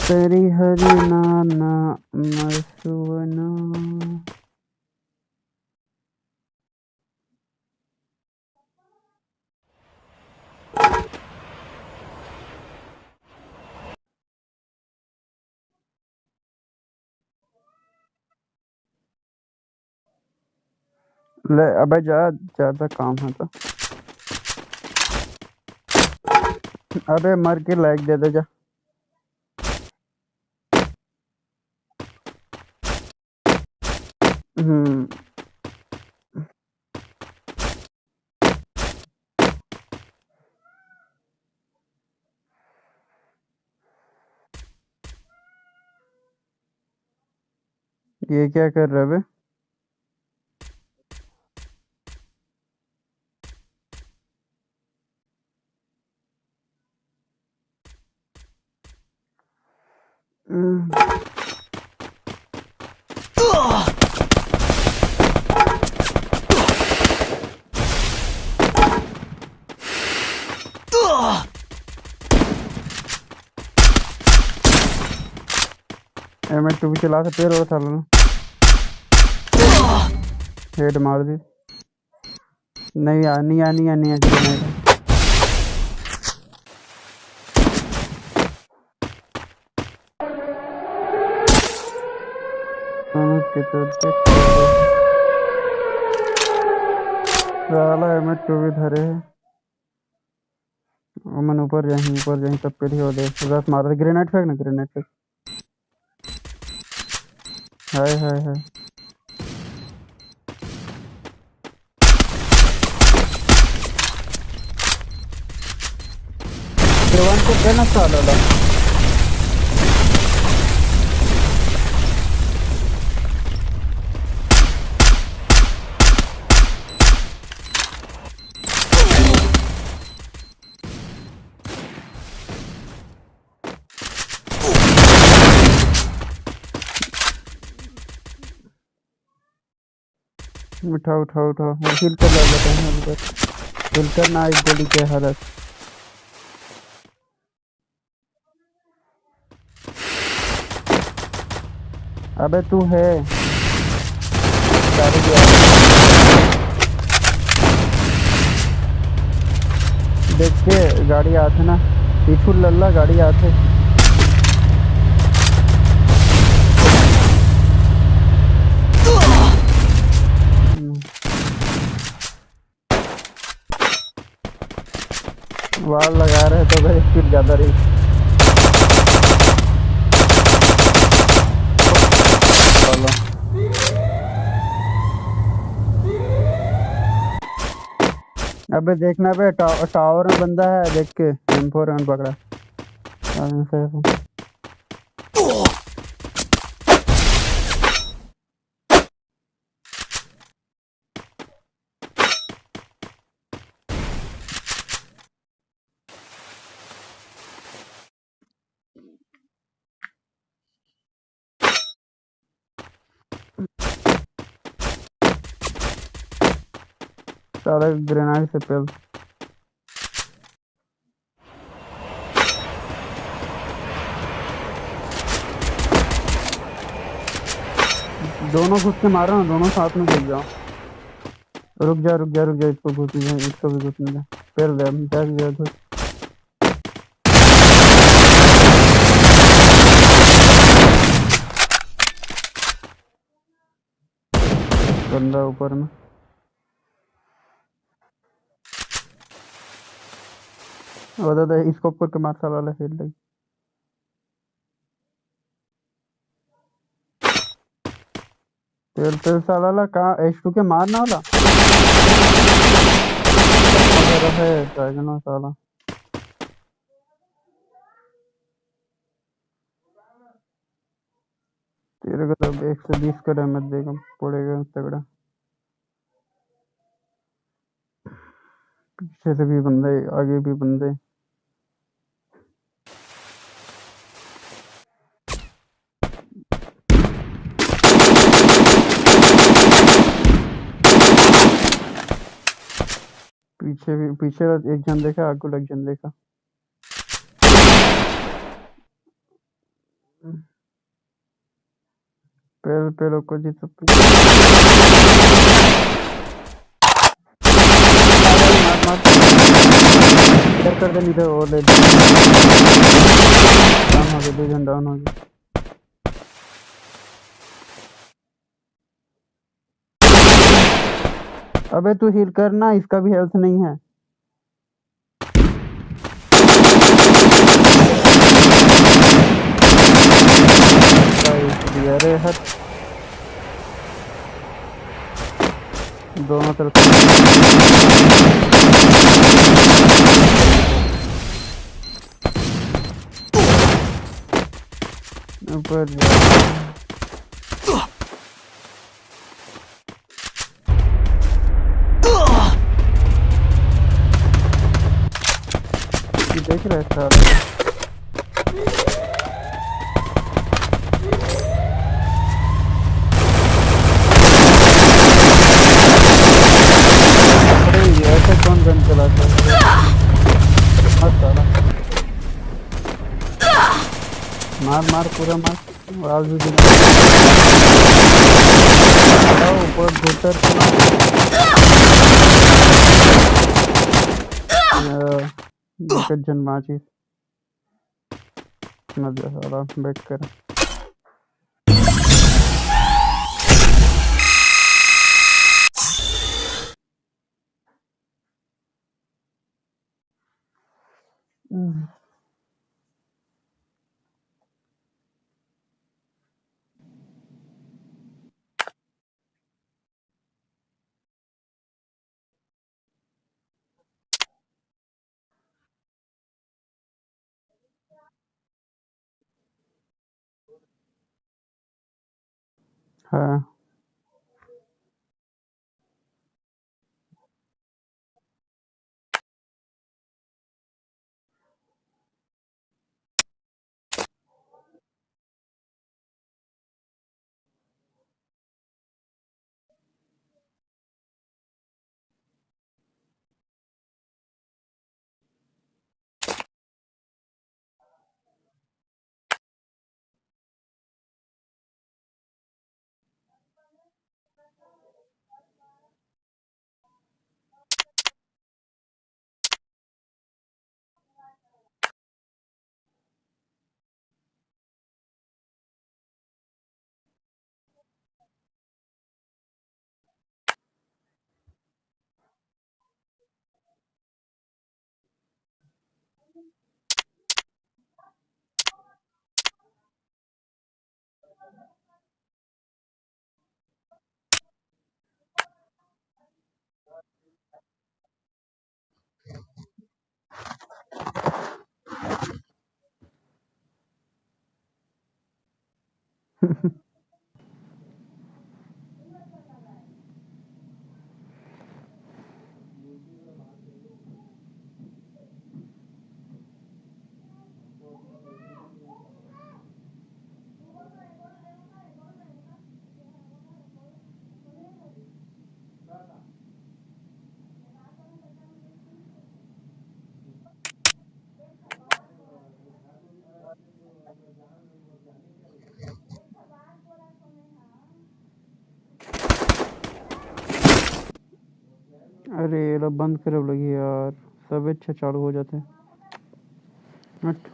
तेरी हरी नाना मसुवना। ले अबे जा, ज्यादा काम है तो। अबे मर के लाइक दे दे जा। हम्म। ये क्या कर रहा है बे? हम्म। एम एच टू भी चला सकते हो सालों। हेड मार दी। नहीं यार, नहीं यार, नहीं यार, नहीं यार, नहीं यार। साला एम एच टू भी धरे है। ओमन ऊपर जाही, ऊपर जाही, तब पीढ़ी हो दे। बस मार दे, ग्रेनेड फेंक ना, ग्रेनेड फेंक। हाय, हाय, हाय। जवान को कहना साला ला। उठा, उठा, उठा। हील कर ला, बता, हील कर। हील कर ना, एक गोली के हालत। अबे तू है। गाड़ी भी आ-, देख के गाड़ी आथे ना, पीछू लल्ला गाड़ी आथे। वार लगा रहे तो भाई स्पीड ज्यादा रही। चलो। अबे देखना बे, टा-, टावर में बंदा है, देख के एम फोर एम पकड़ा। साला ग्रेनाइड से पेल। दोनों घुस के मारो ना, दोनों साथ में घुस जाओ। रुक जा, रुक जा, रुक जा, इसको घुसने दे, इसको भी घुसने दे। पेल दे, हम जा, जा, घुस। बंदा ऊपर में। वो दादा, स्कोप करके मार, साला वाला हेड लगी। तेल, तेल साला ला का एच टू के मार ना होला। अबे रहे, ड्रैगन साला। तेरे को तो एक सौ बीस का डैमेज देगा, पड़ेगा तगड़ा। पीछे से भी बंदे, आगे भी बंदे। पीछे भी, पीछे एक जन देखा, आगू एक जन देखा। पेल, पेल, ओको जी सब। मार, मार। क्लियर कर दे, नहीं तो वो ले ले। डाउन हो गए, दो जन डाउन हो गए। अबे तू हील कर ना, इसका भी हेल्थ नहीं है। अरे हट, दोनों तरफ ऊपर जा। ये देख रहा है साला। अरे, ये ऐसे कौन गन चलाता है? मार साला। मार, मार, पूरा मार। आवाज भी सुना। ऊपर भीतर से मार। अ, दिक्कत जन बाची। मजा आ रहा, बैठ कर। हाँ। अरे, एला बंद करे लगही यार, सबे अच्छा चालू हो जाथे। हट।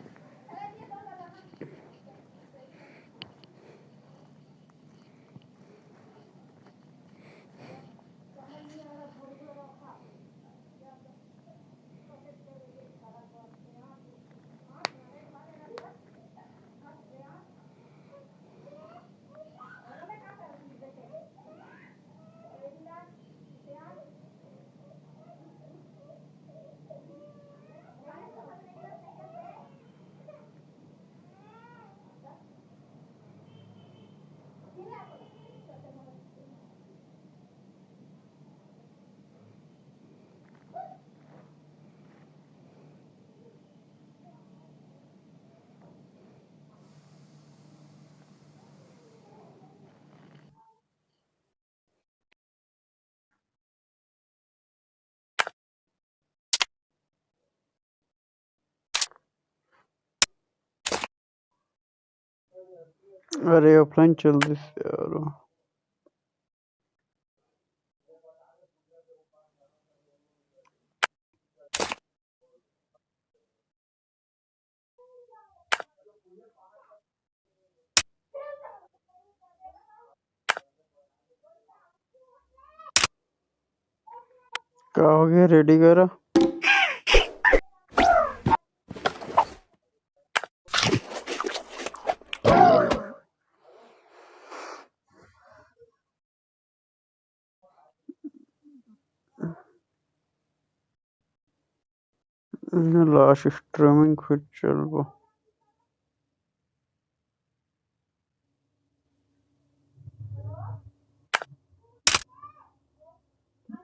अरे, offline चल दिस यार। का हो गया, ready करा? Last streaming फिर चलबो।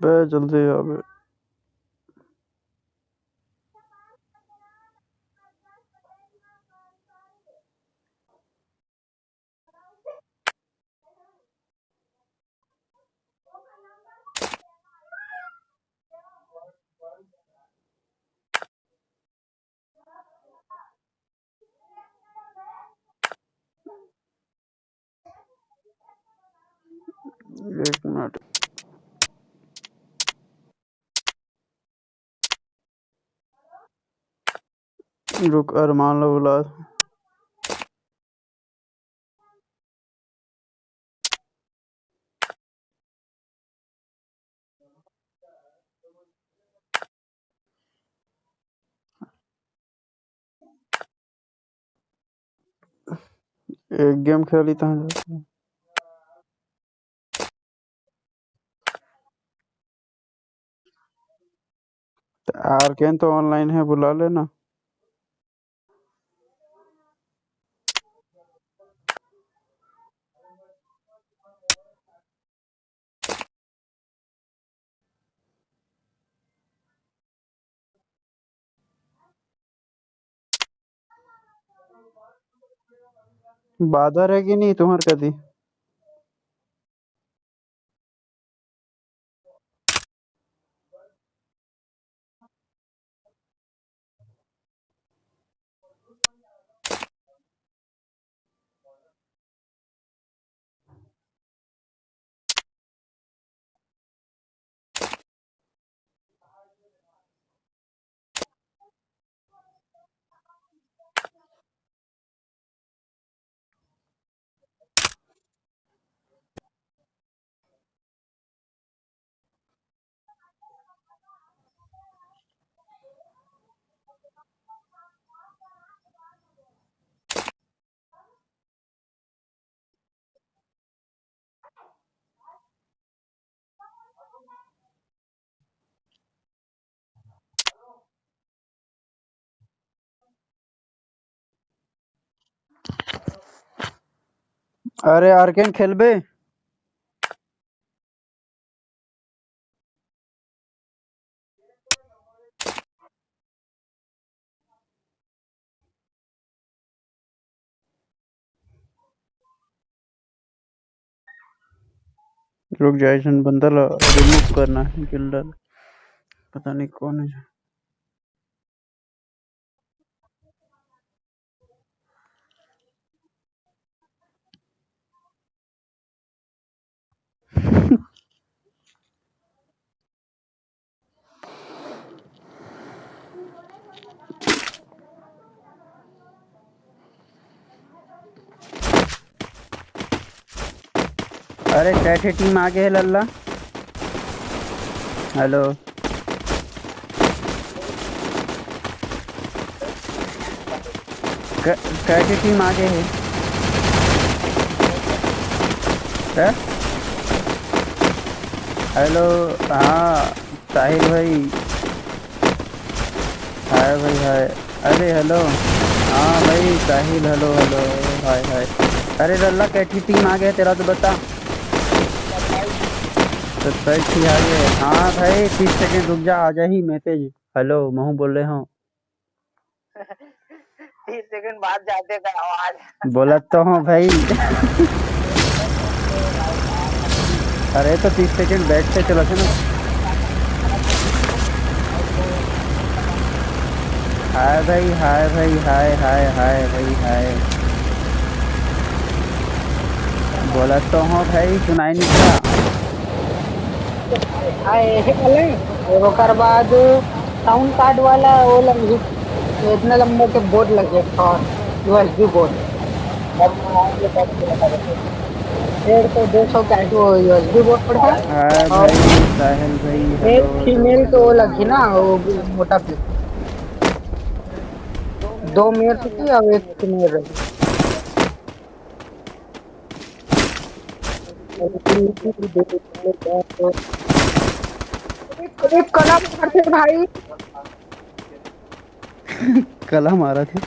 बे जल्दी आ बे। एक मिनट। रुक, अरमान ला बुला। एक game खेली तहाँ जाके। आर्केन तो online है, बुला लेना। बादर हे कि नहीं तुम्हर कती? अरे आर्केन खेलबे? रुक जा, ऐसन बंदा ला रिमूव करना हे, गिल्डर। पता नहीं कौन है। अरे, कै ठे टीम आगे हे लल्ला। हेलो। कै, कै ठे टीम आगे हे? हैं? हेलो, हाँ, साहिल भाई। हाय भाई, हाय। अरे, हेलो। हाँ भाई, साहिल, हेलो, हेलो। हाय, हाय। अरे, लल्ला, कै ठे टीम आगे हे तेला तो बता। सत्ताईस ठे आगे हे। हाँ भाई, तीस सेकंड रुक जा, आ जाही मैसेज। हेलो, महू बोल रहे हूँ। तीस सेकंड बाद जाथे का आवाज। बोलत तो हूँ भाई। अरे तो तीस सेकंड बैठ के चलथे ना। हाय भाई, हाय भाई, हाय, हाय, हाय भाई, हाय। बोलत तो हूँ भाई, सुनाई नहीं था। आए, हे, ओकर बाद साउंड कार्ड वाला वो लग-, इतना लंबा के बोर्ड लगे और यूएसबी बोर्ड। डेढ़ सौ, दो सौ का वो यूएसबी बोर्ड है। हाँ और भाई, साहिल भाई, एक हेलो, फीमेल हेलो, तो वो हेलो। लगी ना, वो मोटा पे। दो मेल थी और एक फीमेल रही। एक कला मारथे भाई। कला मारथे।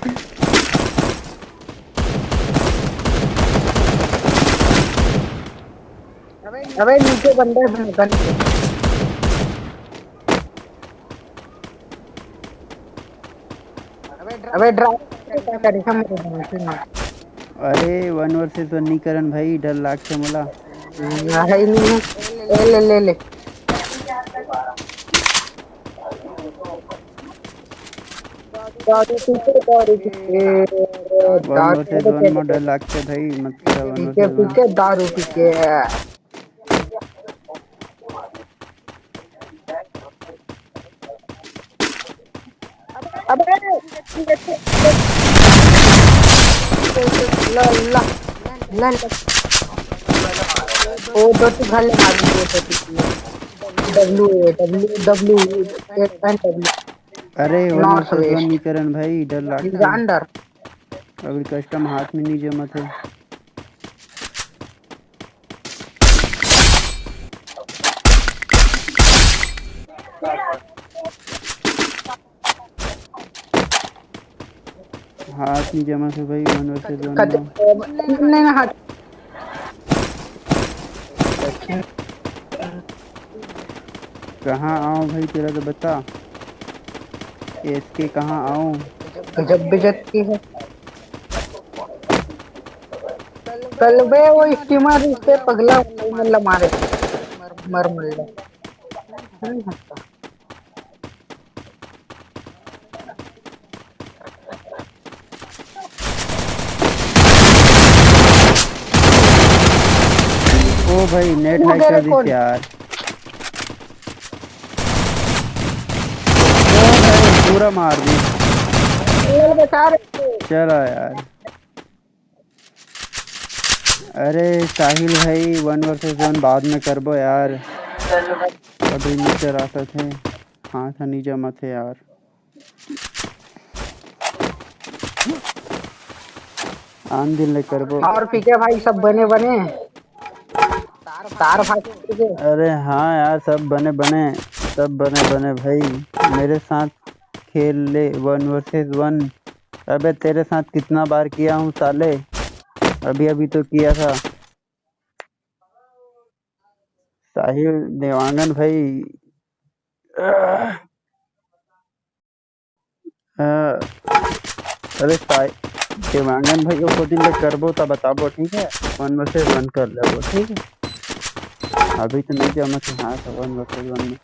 अबे नीचे बंदा है, गन पे। अबे ड्राइव क्या करे, समझ नहीं। अरे, वन वर्सेस वन नहीं करन भाई, डर लागथे मोला। हम्म, है ही नहीं है। ले, ले, ले, ले। दारू पी के, दारू पी के, वन वर्सेस वन में डर लागथे भाई, मत खेला वन पी के, वर्सेस पी वन। के, दारू पी के। अबे, ला, ला, ला, ला। ओ, दो ठो घर ले मार दिए, दो ठो। W A, W, W A, and W. अरे, वन नॉर्थ वर्सेस वन वेस्ट। नहीं करन भाई, डर लागथे। जान डर। अभी कस्टम हाथ में नहीं जमत हे। हाथ नहीं जमत हे भाई, वन वर्सेस वन कत-, में। नहीं, नहीं, हाथ। कहाँ आऊँ भाई, तेला तो बता। एसके कहाँ आऊँ? गजब बेइज्जती है। चल बे, वो स्टीमर से पगला, वो मन ला मारे। मर, मर, मर जा। नहीं हटता। ओ भाई, नेट वो हैक कर दी यार। ओ भाई, पूरा मार दी। चला यार। अरे साहिल भाई, वन वर्सेस वन बाद में करबो यार, अभी नी चला सकते, हाथ नी जमत हे यार। आन दिन ले करबो। और पीके भाई, सब बने बने? तार फाट के। अरे हाँ यार, सब बने बने, सब बने बने भाई। मेरे साथ खेल ले वन वर्सेस वन। अबे तेरे साथ कितना बार किया हूँ साले, अभी अभी तो किया था। साहिल देवांगन भाई। अ, अरे साहिल देवांगन भाई, ओ दिन ले करबो त बताबो, ठीक है? वन वर्सेस वन कर लेबो, ठीक है? अभी तो नहीं जमा से, हाँ, तो वन वर्सेस वन में।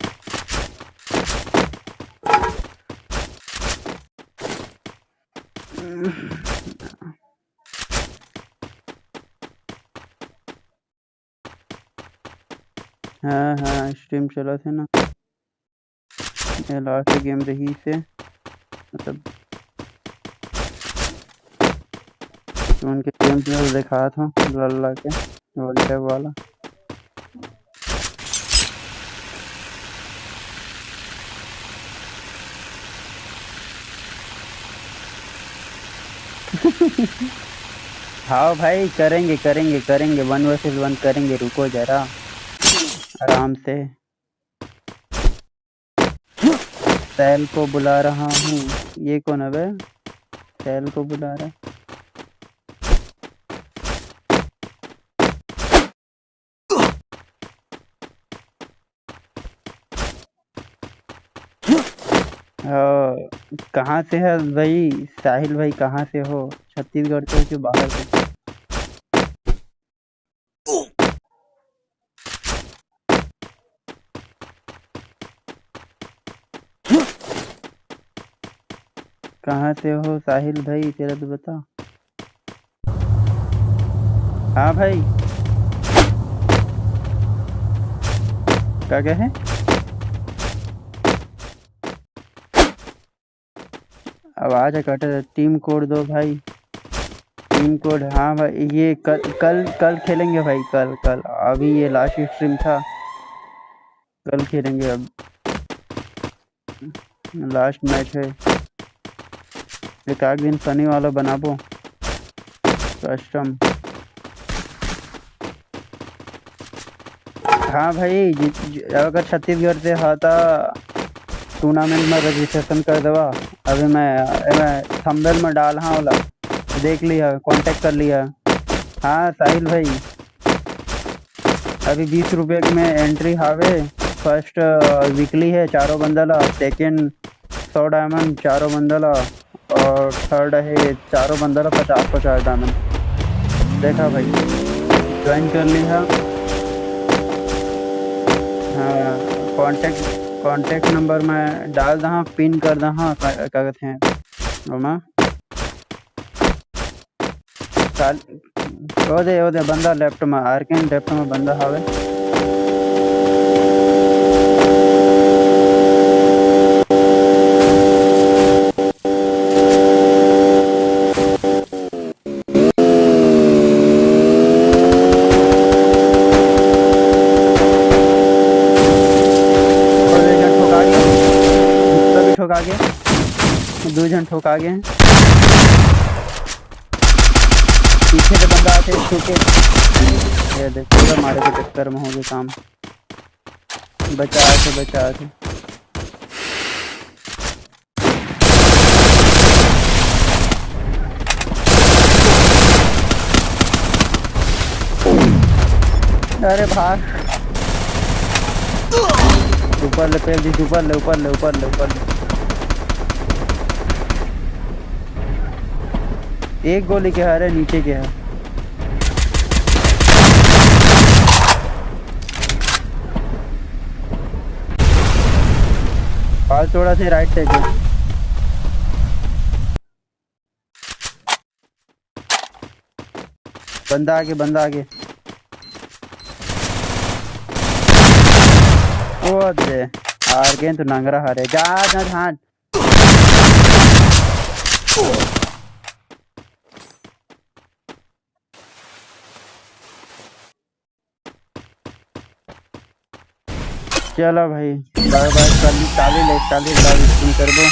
हाँ, हाँ, स्ट्रीम चलत हे ना। ये लास्ट गेम रही से, मतलब, उनके गेम प्ले दिखात हूँ, लल्ला के, वर्ल्ड कप वाला। हाँ भाई, करेंगे, करेंगे, करेंगे, वन वर्सेस वन करेंगे, रुको जरा, आराम से। सैल को बुला रहा हूँ। ये कौन है बे? सैल को बुला रहा। ओ, कहाँ से है भाई? साहिल भाई, कहाँ से हो? छत्तीसगढ़ से हो कि बाहर से? कहाँ से हो साहिल भाई, तेरा तो बता। हाँ भाई, का कहे? आवाज कट रहा। टीम कोड दो भाई, टीम कोड। हाँ भाई, ये कल, कल, कल खेलेंगे भाई, कल, कल। अभी ये लास्ट स्ट्रीम था, कल खेलेंगे। अब लास्ट मैच है, एक आध दिन फनी वाला बनाबो कस्टम। हाँ भाई, जि-, जि-, अगर छत्तीसगढ़ से हा, त टूर्नामेंट में रजिस्ट्रेशन कर देवा। अभी मैं, मैं थंबनेल में डाल, हाँ, वाला देख लिया, कॉन्टैक्ट कर लिया। हाँ साहिल भाई, अभी बीस रुपये में एंट्री हावे। फर्स्ट, अ, वीकली है, चारों बंदा ला। सेकंड, सौ डायमंड, चारों बंदा ला। और थर्ड है, चारों बंदा ला पचास पचास डायमंड। देखा भाई, ज्वाइन कर लिया। हाँ, कॉन्टैक्ट, कॉन्टैक्ट नंबर मैं डाल दहा, पिन कर दहा, का, का कहते हैं, ओमा। काल-, ओ दे, ओ दे, बंदा लेफ्ट में, आर्केन लेफ्ट में बंदा हावे। और एक झन ठोका गया, दूसरा भी ठोका गया, दो झन ठोका गए हैं। पीछे से बंदा आते छू के, ये देख, पूरा मारे के चक्कर में हो गया काम। बचा के, बचा के। अरे भाग। ऊपर ले, पेल दी, ऊपर ले, ऊपर ले, ऊपर ले, ऊपर ले। एक गोली के हरे, नीचे के है। अउ थोड़ा से राइट साइड में। बंदा आगे, बंदा आगे। ओ दे, हार गेन तो नंगरा हारे। जा, जा, जा। चलो भाई, बाय बाय। कल काली ले, काली live stream करबो।